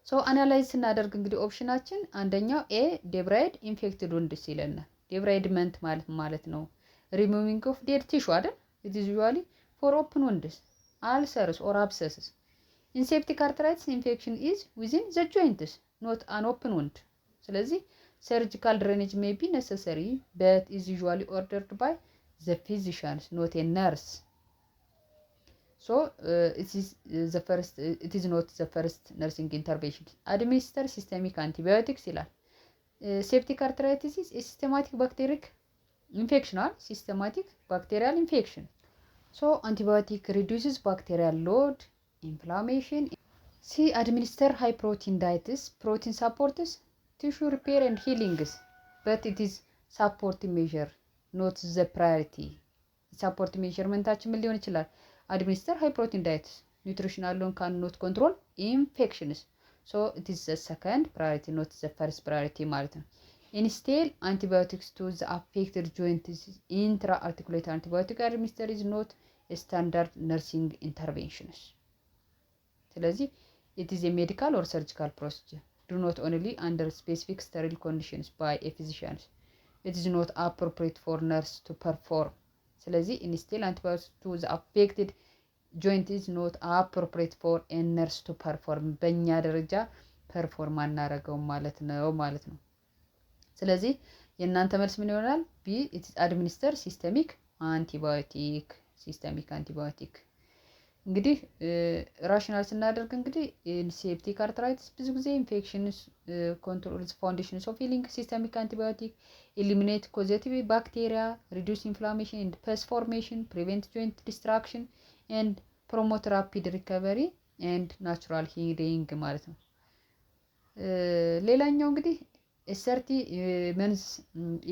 Speaker 1: So analyze ስናደርግ እንግዲህ option ኣችን አንደኛው A, debride infected wounds ይለናል። Debridement ማለት ነው ሪሙቪንግ ኦፍ ዴድ ቲሹ አይደል? It is usually for open wounds, ulcers or abscesses. In septic arthritis, infection is within the joints, not an open wound። ስለዚህ surgical drainage may be necessary but is usually ordered by the physicians, not a nurse. So it is not the first nursing intervention. Administer systemic antibiotics ይላል። Septic arthritis is systematic bacteric infection አል systematic bacterial infection. So antibiotic reduces bacterial load, inflammation. C, administer high protein diets. Protein supports tissue repair and healings, but it is support measure, not the priority. Support measurement ኣችን ምን ሊሆን ይችላል? Administer high protein diets, nutrition alone can not control infections, so it is the second priority, not the first priority ማለት ነው። Instill antibiotics to the affected joint. Intra articulate antibiotic administer is not standard nursing interventions። ስለዚህ it is medical or surgical procedure, do not only under specific sterile conditions by a physicians. It is not appropriate for nurse to perform። ስለዚህ instill antibiotics to the affected joint is not appropriate for a nurse to perform። በእኛ ደረጃ perform አናረገውም ማለት ነው። ስለዚህ የእናንተ መልስ ምን ይሆናል? B, it's administer systemic antibiotic። Systemic antibiotic እንግዲህ rationale ስናደርግ እንግዲህ septic arthritis ብዙ ጊዜ infections control foundations of healing, systemic antibiotic eliminate causative bacteria, reduce inflammation and pus formation, prevent joint destruction and promote rapid recovery and natural healing ማለት ነው። ሌላኛው እንግዲህ 30 months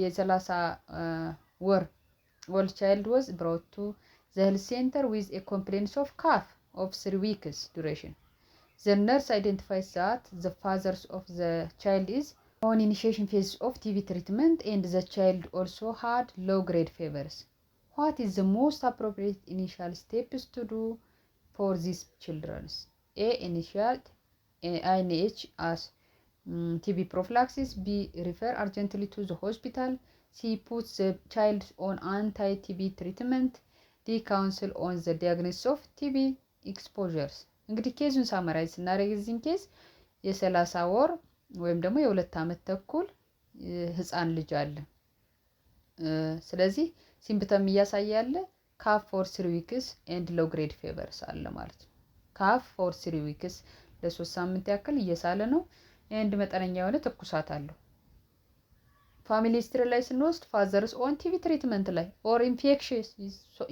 Speaker 1: የ30 ወር old child was brought to the health center with a complaints of cough of 3 weeks duration. The nurse identifies that the fathers of the child is on initiation phase of TB treatment and the child also had low grade fevers. What is the most appropriate initial steps to do for these childrens? A, initial INH as TB prophylaxis. B, refer urgently to the hospital. C, put the child on anti TB treatment. D, counsel on the diagnosis of TB exposures። እንግዲህ case ኡን summarize ስናደርግ የዚህን case የ30 ወር ወይም ደግሞ የ2 ዓመት ተኩል ህፃን ልጅ አለ። ስለዚህ symptom እያሳየ ያለ cough for 3 weeks and low grade fevers አለ ማለት ነው። Cough for 3 weeks ለ3 ሳምንት ያክል እየሳለ ነው። And መጠነኛ የሆነ ትኩሳት አለው። Family history ላይ ስንወስድ father's on TB treatment ላይ or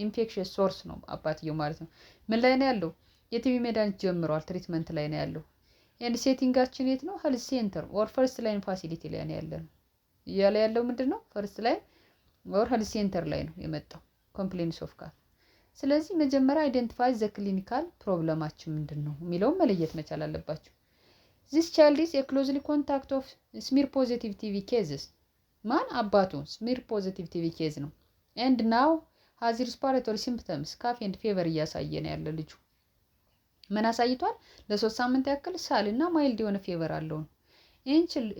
Speaker 1: infectious source ነው አባትየው ማለት ነው። ምን ላይ ነው ያለው? የ TB መድኃኒት ጀምሯል፣ treatment ላይ ነው ያለው። And setting ኣችን የት ነው? Health center or first line facility ላይ ነው ያለ ነው እያለ ያለው ምንድን ነው? First line or health center ላይ ነው የመጣው complaints of cough። ስለዚህ መጀመሪያ identify the clinical problem ኣችን ምንድን ነው የሚለውን መለየት መቻል አለባቸው። This child is የ closely contact of smear positive TB cases። ማን? አባቱ smear positive TB case ነው። And now has respiratory symptoms, cough and fever እያሳየ ነው ያለ ልጁ። ምን አሳይቷል? ለ3 ሳምንት ያክል ሳል እና mild የሆነ fever አለው።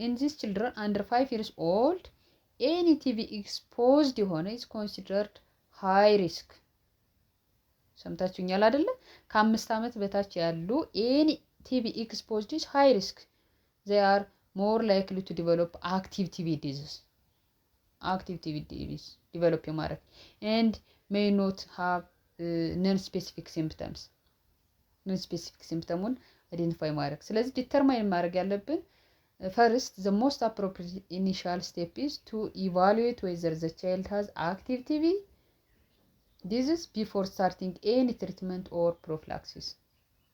Speaker 1: In this children under 5 years old, any TB exposed የሆነ is considered high risk። ሰምታችሁኛል አይደለ? ከ5 ዓመት በታች ያሉ any TB exposed is high risk. They are more likely to develop active TB disease, active TB disease develop የማድረግ and may not have non specific symptoms። Non specific symptom ኡን identify ማድረግ። ስለዚህ determine ማድረግ ያለብን first, the most appropriate initial step is to evaluate whether the child has active TB disease before starting any treatment or prophylaxis።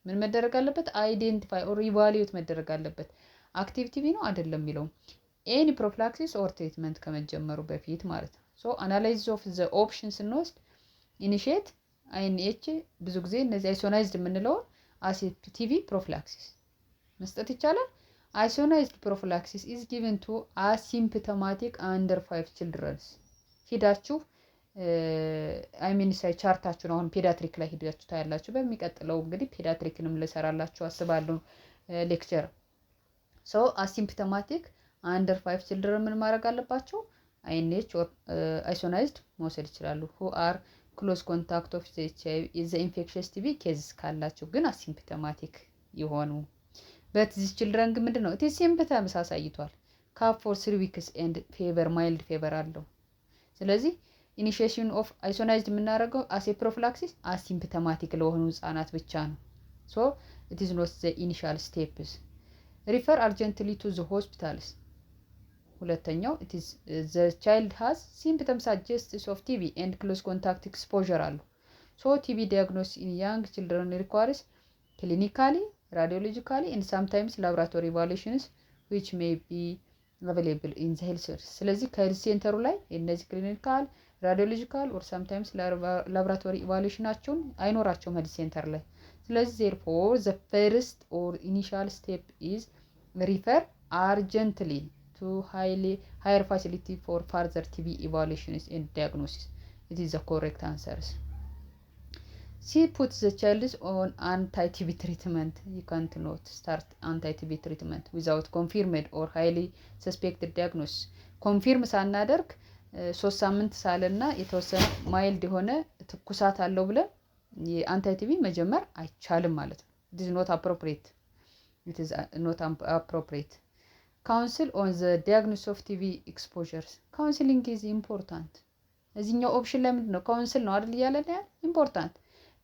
Speaker 1: ምን መደረግ አለበት? Identify or evaluate መደረግ አለበት። Active TB ነው አይደለም የሚለው any prophylaxis or treatment ከመጀመሩ በፊት ማለት ነው። So analyze of the option ስንወስድ initiate INH ብዙ ጊዜ እነዚህ isoniazid የምንለውን as a TB prophylaxis መስጠት ይቻላል። Isoniazid prophylaxis is given to asymptomatic under 5 childrens። ሂዳችሁ I mean say chart ኣችሁን አሁን pediatric ላይ ሂዳችሁ ታያላችሁ። በሚቀጥለው እንግዲህ pediatric ንም ልሰራላችሁ አስባለሁ lecture። So asymptomatic under 5 children ምን ማድረግ አለባቸው? INH isoniazid መውሰድ ይችላሉ። Who are close contact of the infectious TB cases ካላቸው ግን asymptomatic የሆኑ። But this children ግን ምንድን ነው symptoms አሳይቷል። Cough for 3 weeks and fever, mild fever አለው። ስለዚህ initiation of isoniazid የምናደርገው as a prophylaxis asymptomatic ለሆኑ ህጻናት ብቻ ነው። So it is not the initial steps. Refer urgently to the hospitals። ሁለተኛው it is the child has symptom suggests of TB and close contact exposure አሉ። So TB diagnosis in young children requires clinically, radiologically and sometimes laboratory evaluations, which may be available in the health service። ስለዚህ ከ health center ኡ ላይ እነዚህ clinical, radiological or sometimes laboratory evaluation ኣቸውን አይኖራቸውም health center ላይ። ስለዚህ therefore the first or initial step is refer urgently to to highly higher facility for further TB evaluations and diagnosis. It is the correct answers. C, put the child on anti-TB treatment. You can't not start anti-TB treatment without confirmed or highly suspected diagnosis. Confirm ሳናደርግ 3 ሳምንት ሳለና የተወሰነ mild የሆነ ትኩሳት አለው ብለን የ anti-TB መጀመር አይቻልም ማለት ነው። It is not appropriate. It is not appropriate. Counsel on the diagnosis of TB exposures. Counseling is important. እዚህኛው option ላይ ምንድን ነው? Counsel ነው አይደል እያለን ያለ። Important,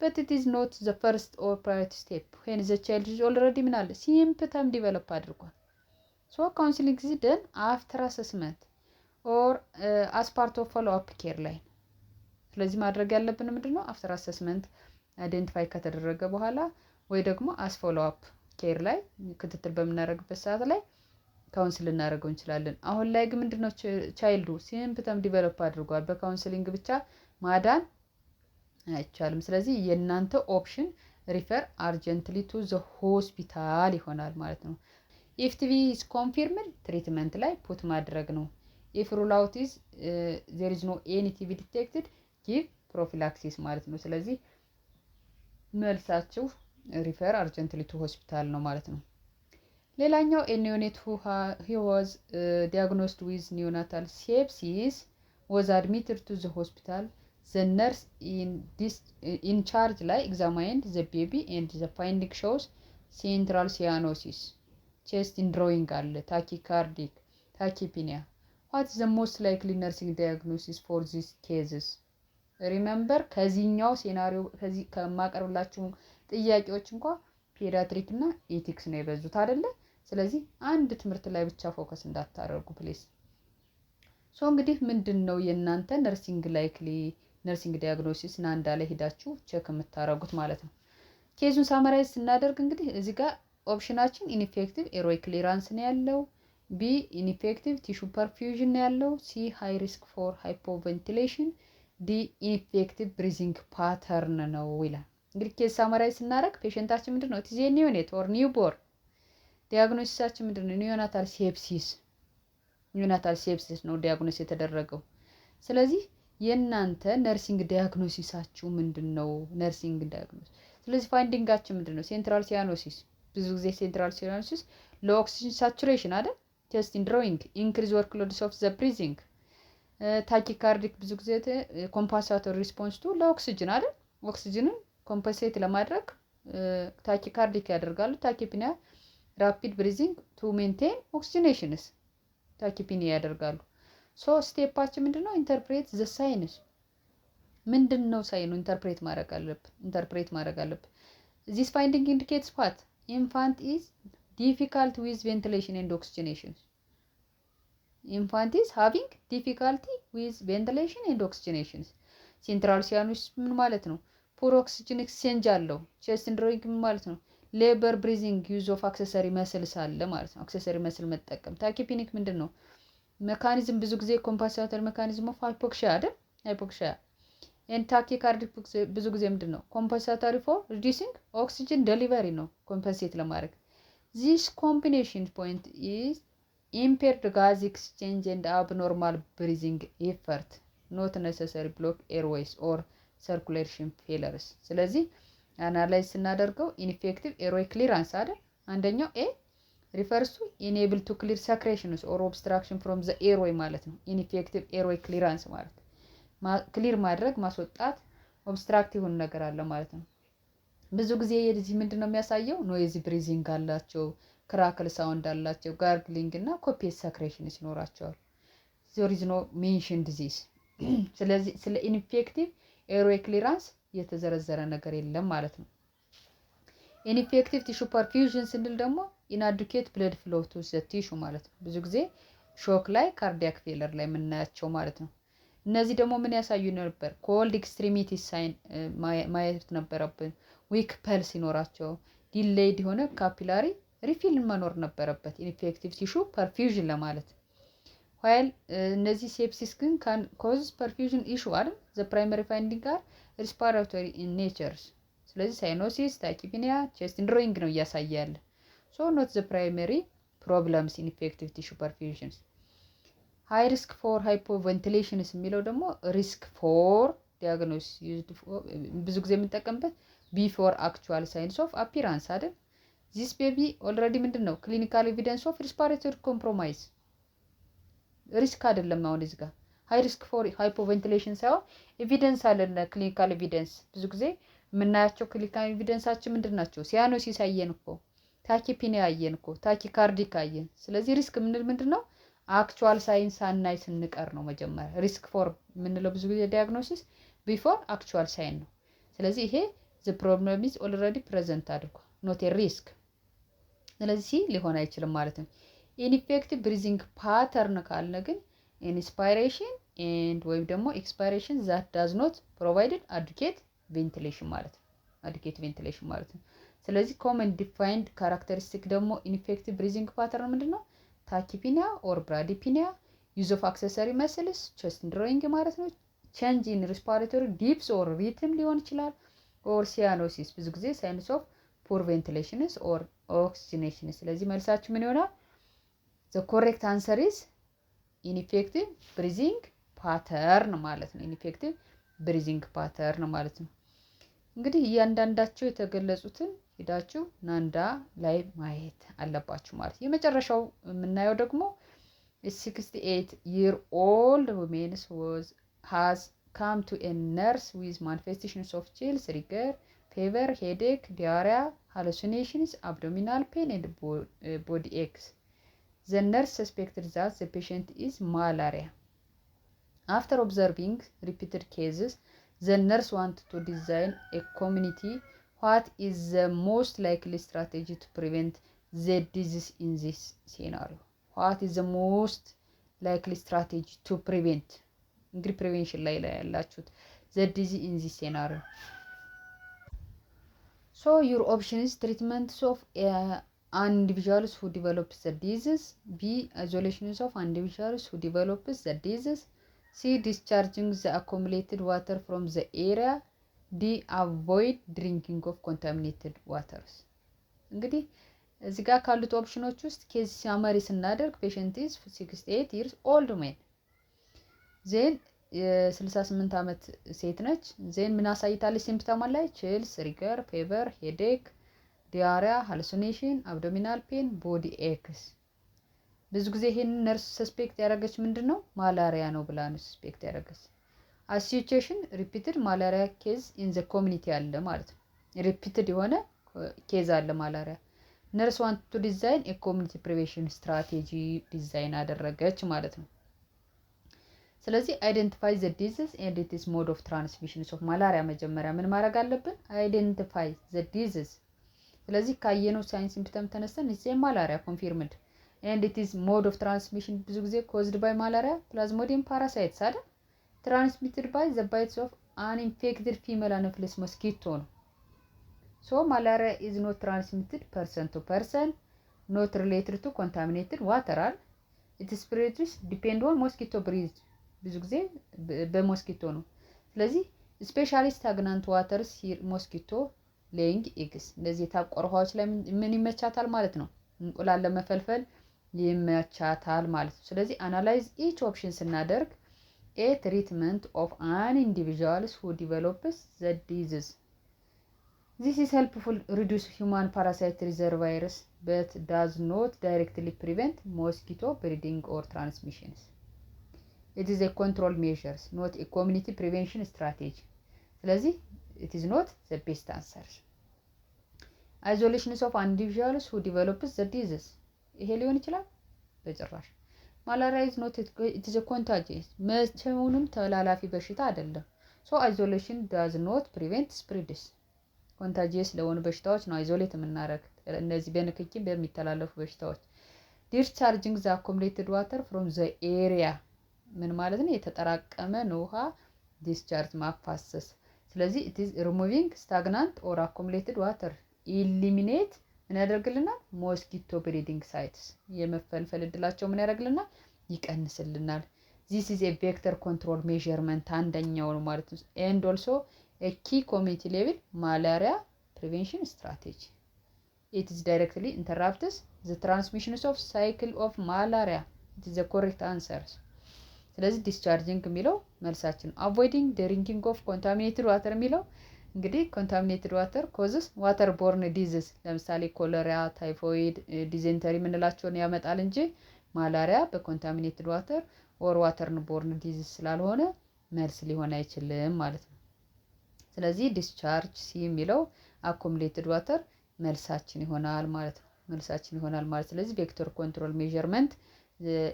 Speaker 1: but it is not the first or priority step when the child is already ምን አለ? Symptom develop አድርጓል። So counseling is done after assessment or as part of follow up care ላይ። ስለዚህ ማድረግ ያለብን ምንድን ነው? After assessment identify ከተደረገ በኋላ ወይ ደግሞ as follow up care ላይ ክትትል በምናደርግበት ሰዓት ላይ counsel ልናደርገው እንችላለን። አሁን ላይ ግን ምንድነው? Child ኡ symptom develop አድርጓል። በ counseling ብቻ ማዳን አይቻልም። ስለዚህ የእናንተ option refer urgently to the hospital ይሆናል ማለት ነው። If TB is confirmed, treatment ላይ put ማድረግ ነው። If rule out is there is no any TB detected, give prophylaxis ማለት ነው። ስለዚህ መልሳችሁ refer urgently to hospital ነው ማለት ነው። ሌላኛው a neonate who was diagnosed with neonatal sepsis was admitted to the hospital. The nurse in charge ላይ examined the baby and the finding shows central cyanosis, chest indrawing አለ፣ tachycardic, tachypnea. What the most likely nursing diagnosis for this cases? Remember, ከዚህኛው scenario ከዚህ ከማቀርብላችሁ ጥያቄዎች እንኳ pediatric እና ethics ነው የበዙት አይደለ? ስለዚህ አንድ ትምህርት ላይ ብቻ focus እንዳታደርጉ, please። So እንግዲህ ምንድን ነው የእናንተ nursing likely nursing diagnosis ናንዳ ላይ ሄዳችሁ check የምታደርጉት ማለት ነው። Case ኡን summarize ስናደርግ እንግዲህ እዚህ ጋር option ኣችን ineffective airway clearance ነው ያለው። B, ineffective tissue perfusion ነው ያለው። C, high risk for hypoventilation፣ D, ineffective breathing pattern ነው ይላል። እንግዲህ case summarize ስናደርግ patient ኣችን ምንድን ነው? It is neonate or newborn። Diagnosis ኣችን ምንድን ነው? Neonatal sepsis። Neonatal sepsis ነው diagnose የተደረገው። ስለዚህ የእናንተ nursing diagnosis ኣችሁ ምንድን ነው? Nursing diagnosis። ስለዚህ finding ኣችን ምንድን ነው? Central cyanosis። ብዙ ጊዜ central cyanosis low oxygen saturation አይደል? Chest indrawing, increase workloads of the breathing፣ tachycardic ብዙ ጊዜ compensatory response to low oxygen አይደል? Oxygen ን compensate ለማድረግ tachycardic ያደርጋሉ። Tachypnea, rapid breathing to maintain oxygenations tachypnea ያደርጋሉ። So step ኣችን ምንድን ነው? Interpret the signs። ምንድን ነው sign ኡ? Interpret ማድረግ አለብን። Interpret ማድረግ አለብን። This finding indicates what? Infant is difficult with ventilation and oxygenation. Infant is having difficulty with ventilation and oxygenation። Central cyanosis ምን ማለት ነው? Poor oxygen exchange አለው። Chest indrawing ምን ማለት ነው? Labor breathing, use of accessory muscles አለ ማለት ነው። Accessory muscle መጠቀም። Tachypneic ምንድን ነው? Mechanism ብዙ ጊዜ compensatory mechanism of hypoxia አይደል? Hypoxia and tachycardic ብዙ ጊዜ ምንድን ነው? Compensatory for reducing oxygen delivery ነው compensate ለማድረግ። This combination point is impaired gas exchange and abnormal breathing effort, not necessary block airways or circulation failures። ስለዚህ analyze ስናደርገው ineffective airway clearance አይደል? አንደኛው A refers to unable to clear secretions or obstruction from the airway ማለት ነው። Ineffective airway clearance ማለት clear ማድረግ ማስወጣት obstruct የሆኑ ነገር አለ ማለት ነው። ብዙ ጊዜ የዚህ ምንድን ነው የሚያሳየው? Noisy breathing አላቸው፣ crackle sound አላቸው፣ gargling እና copious secretions ይኖራቸዋል። There is no mention disease። ስለዚህ ስለ ineffective airway clearance የተዘረዘረ ነገር የለም ማለት ነው። Ineffective tissue perfusion ስንል ደግሞ inadequate blood flow to the tissue ማለት ነው። ብዙ ጊዜ shock ላይ cardiac failure ላይ የምናያቸው ማለት ነው። እነዚህ ደግሞ ምን ያሳዩ ነበር? Cold extremity sign ማየት ነበረብን። Weak pulse ሲኖራቸው፣ delayed የሆነ capillary refill መኖር ነበረበት ineffective tissue perfusion ለማለት። While እነዚህ sepsis ግን can cause perfusion issue አይደል? The primary finding are respiratory in natures። ስለዚህ cyanosis፣ tachypnea፣ chest indrawing ነው እያሳየ ያለ። So not the primary problems ineffective tissue perfusions. High risk for hypoventilations የሚለው ደግሞ risk for diagnosis ብዙ ጊዜ የምንጠቀምበት before actual signs of appearance አይደል? This baby already ምንድን ነው clinical evidence of respiratory compromise risk አይደለም። አሁን እዚህ ጋር high risk for hypoventilation ሳይሆን evidence አለን፣ clinical evidence። ብዙ ጊዜ የምናያቸው clinical evidence ኣችን ምንድን ናቸው? Cyanosis አየን እኮ፣ tachypnea አየን እኮ፣ tachycardic አየን። ስለዚህ risk የምንል ምንድን ነው? Actual sign ሳናይ ስንቀር ነው። መጀመሪያ risk for የምንለው ብዙ ጊዜ diagnosis before actual sign ነው። ስለዚህ ይሄ the problem is already present አድርጓል፣ not risk። ስለዚህ ሊሆን አይችልም ማለት ነው። Ineffective breathing pattern ካልን ግን inspiration and ወይም ደግሞ expiration that does not provided adequate ventilation ማለት ነው። Adequate ventilation ማለት ነው። ስለዚህ common defined characteristic ደግሞ ineffective breathing pattern ምንድን ነው? Tachypnea or bradypnea፣ use of accessory muscles፣ chest indrawing ማለት ነው። Change in respiratory depth or rhythm ሊሆን ይችላል። Or cyanosis ብዙ ጊዜ signs of poor ventilations or oxygenation። ስለዚህ መልሳችሁ ምን ይሆናል? The correct answer is ineffective breathing pattern ማለት ነው። Ineffective breathing pattern ማለት ነው። እንግዲህ እያንዳንዳቸው የተገለጹትን ሄዳችሁ ናንዳ ላይ ማየት አለባችሁ ማለት ነው። የመጨረሻው የምናየው ደግሞ 68 year old womens was has come to a nurse with manifestations of chills, rigor, fever, headache, diarrhea, hallucinations, abdominal pain and body aches. The nurse suspected that the patient is malaria. After observing repeated cases, the nurse wanted to design a community. What is the most likely strategy to prevent the disease in this scenario? What is the most likely strategy to prevent? እንግዲህ prevention ላይ ላይ ያላችሁት the disease in this scenario. So your options: treatments of individuals who develops the disease, B, isolations of individuals who develops the disease, C, discharging the accumulated water from the area, D, avoid drinking of contaminated waters። እንግዲህ እዚህ ጋር ካሉት option ኖች ውስጥ case summary ስናደርግ patient is 68 years old woman, then የ68 ዓመት ሴት ነች። Then ምን አሳይታለች? Symptom ላይ chills፣ rigor፣ fever፣ headache፣ diarrhea፣ hallucination፣ abdominal pain፣ body aches። ብዙ ጊዜ ይሄን nurse suspect ያደረገች ምንድን ነው malaria ነው ብላ ነው suspect ያደረገች። Association repeated malaria case in the community አለ ማለት ነው። Repeated የሆነ case አለ malaria። Nurse want to design የ community prevention strategy design አደረገች ማለት ነው። ስለዚህ identify the disease and its mode of transmission of malaria መጀመሪያ ምን ማድረግ አለብን? Identify the disease። ስለዚህ ካየነው sign symptom ተነስተን it's malaria confirmed and its mode of transmission ብዙ ጊዜ caused by malaria Plasmodium parasites አይደል? Transmitted by the bites of an infected female Anopheles mosquito ነው። So malaria is not transmitted person to person, not related to contaminated water አል it spreads depend on mosquito breed ብዙ ጊዜ በ mosquito ነው። ስለዚህ specially stagnant waters here mosquito laying eggs እንደዚህ የታቆረ ውሃዎች ላይ ምን ይመቻታል ማለት ነው? እንቁላል ለመፈልፈል ይመቻታል ማለት ነው። ስለዚህ analyze each option ስናደርግ A, treatment of an individuals who develops the disease. This is helpful reduce human parasite reservoirs but does not directly prevent mosquito breeding or transmissions. It is a control measures, not a community prevention strategy። ስለዚህ it is not the best answer። Isolations of individuals who develops the disease ይሄ ሊሆን ይችላል? በጭራሽ። Malaria is not, it is contagious መቼውንም ተላላፊ በሽታ አይደለም። So isolation does not prevent spreads. Contagious ለሆኑ በሽታዎች ነው isolate የምናደርግ እነዚህ በንክኪ በሚተላለፉ በሽታዎች። Discharging the accumulated water from the area ምን ማለት ነው? የተጠራቀመን ውሃ discharge ማፋሰስ። ስለዚህ ኢት ኢዝ ሪሙቪንግ ስታግናንት ኦር አኩሙሌትድ ዋተር eliminate ምን ያደርግልናል? Mosquito breeding sites የመፈልፈል እድላቸው ምን ያደርግልናል? ይቀንስልናል። This is a vector control measurement አንደኛው ነው ማለት ነው። And also a key community level malaria prevention strategy. It is directly interrupts the transmissions of cycle of malaria. It is the correct answers. ስለዚህ discharging የሚለው መልሳችን ነው። Avoiding drinking of contaminated water የሚለው እንግዲህ contaminated water causes water borne disease፣ ለምሳሌ ኮሌራ፣ typhoid፣ dysentery የምንላቸውን ያመጣል እንጂ malaria በ contaminated water or water borne disease ስላልሆነ መልስ ሊሆን አይችልም ማለት ነው። ስለዚህ discharge C የሚለው accumulated water መልሳችን ይሆናል ማለት ነው። መልሳችን ይሆናል ማለት። ስለዚህ vector control measurement፣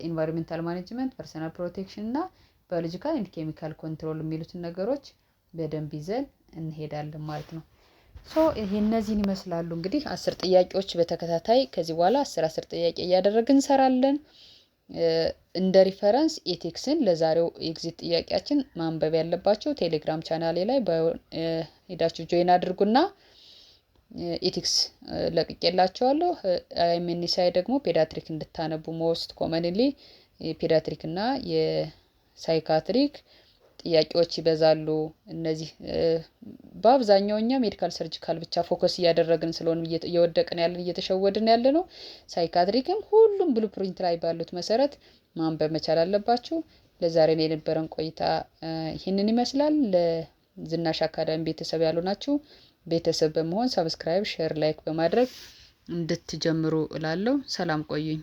Speaker 1: environmental management፣ personal protection እና biological and chemical control የሚሉትን ነገሮች በደንብ ይዘን እንሄዳለን ማለት ነው። So ይሄ እነዚህን ይመስላሉ እንግዲህ 10 ጥያቄዎች። በተከታታይ ከዚህ በኋላ 10 10 ጥያቄ እያደረግን እንሰራለን። እንደ reference ethics ን ለዛሬው exit ጥያቄያችን ማንበብ ያለባቸው ቴሌግራም ቻናሌ ላይ ሄዳችሁ join አድርጉና ethics ለቅቄላችኋለሁ። IMNCI ደግሞ pediatric እንድታነቡ፣ most commonly pediatric እና የ psychiatric ጥያቄዎች ይበዛሉ። እነዚህ በአብዛኛው እኛ medical surgical ብቻ focus እያደረግን ስለሆነ እየወደቅን ያለን፣ እየተሸወድን ያለ ነው። Psychiatric ም ሁሉም blueprint ላይ ባሉት መሰረት ማንበብ መቻል አለባችሁ። ለዛሬ የነበረን ቆይታ ይህንን ይመስላል። ለዝናሽ አካዳሚ ቤተሰብ ያልሆናችሁ ቤተሰብ በመሆን subscribe፣ share፣ like በማድረግ እንድትጀምሩ እላለሁ። ሰላም ቆዩኝ።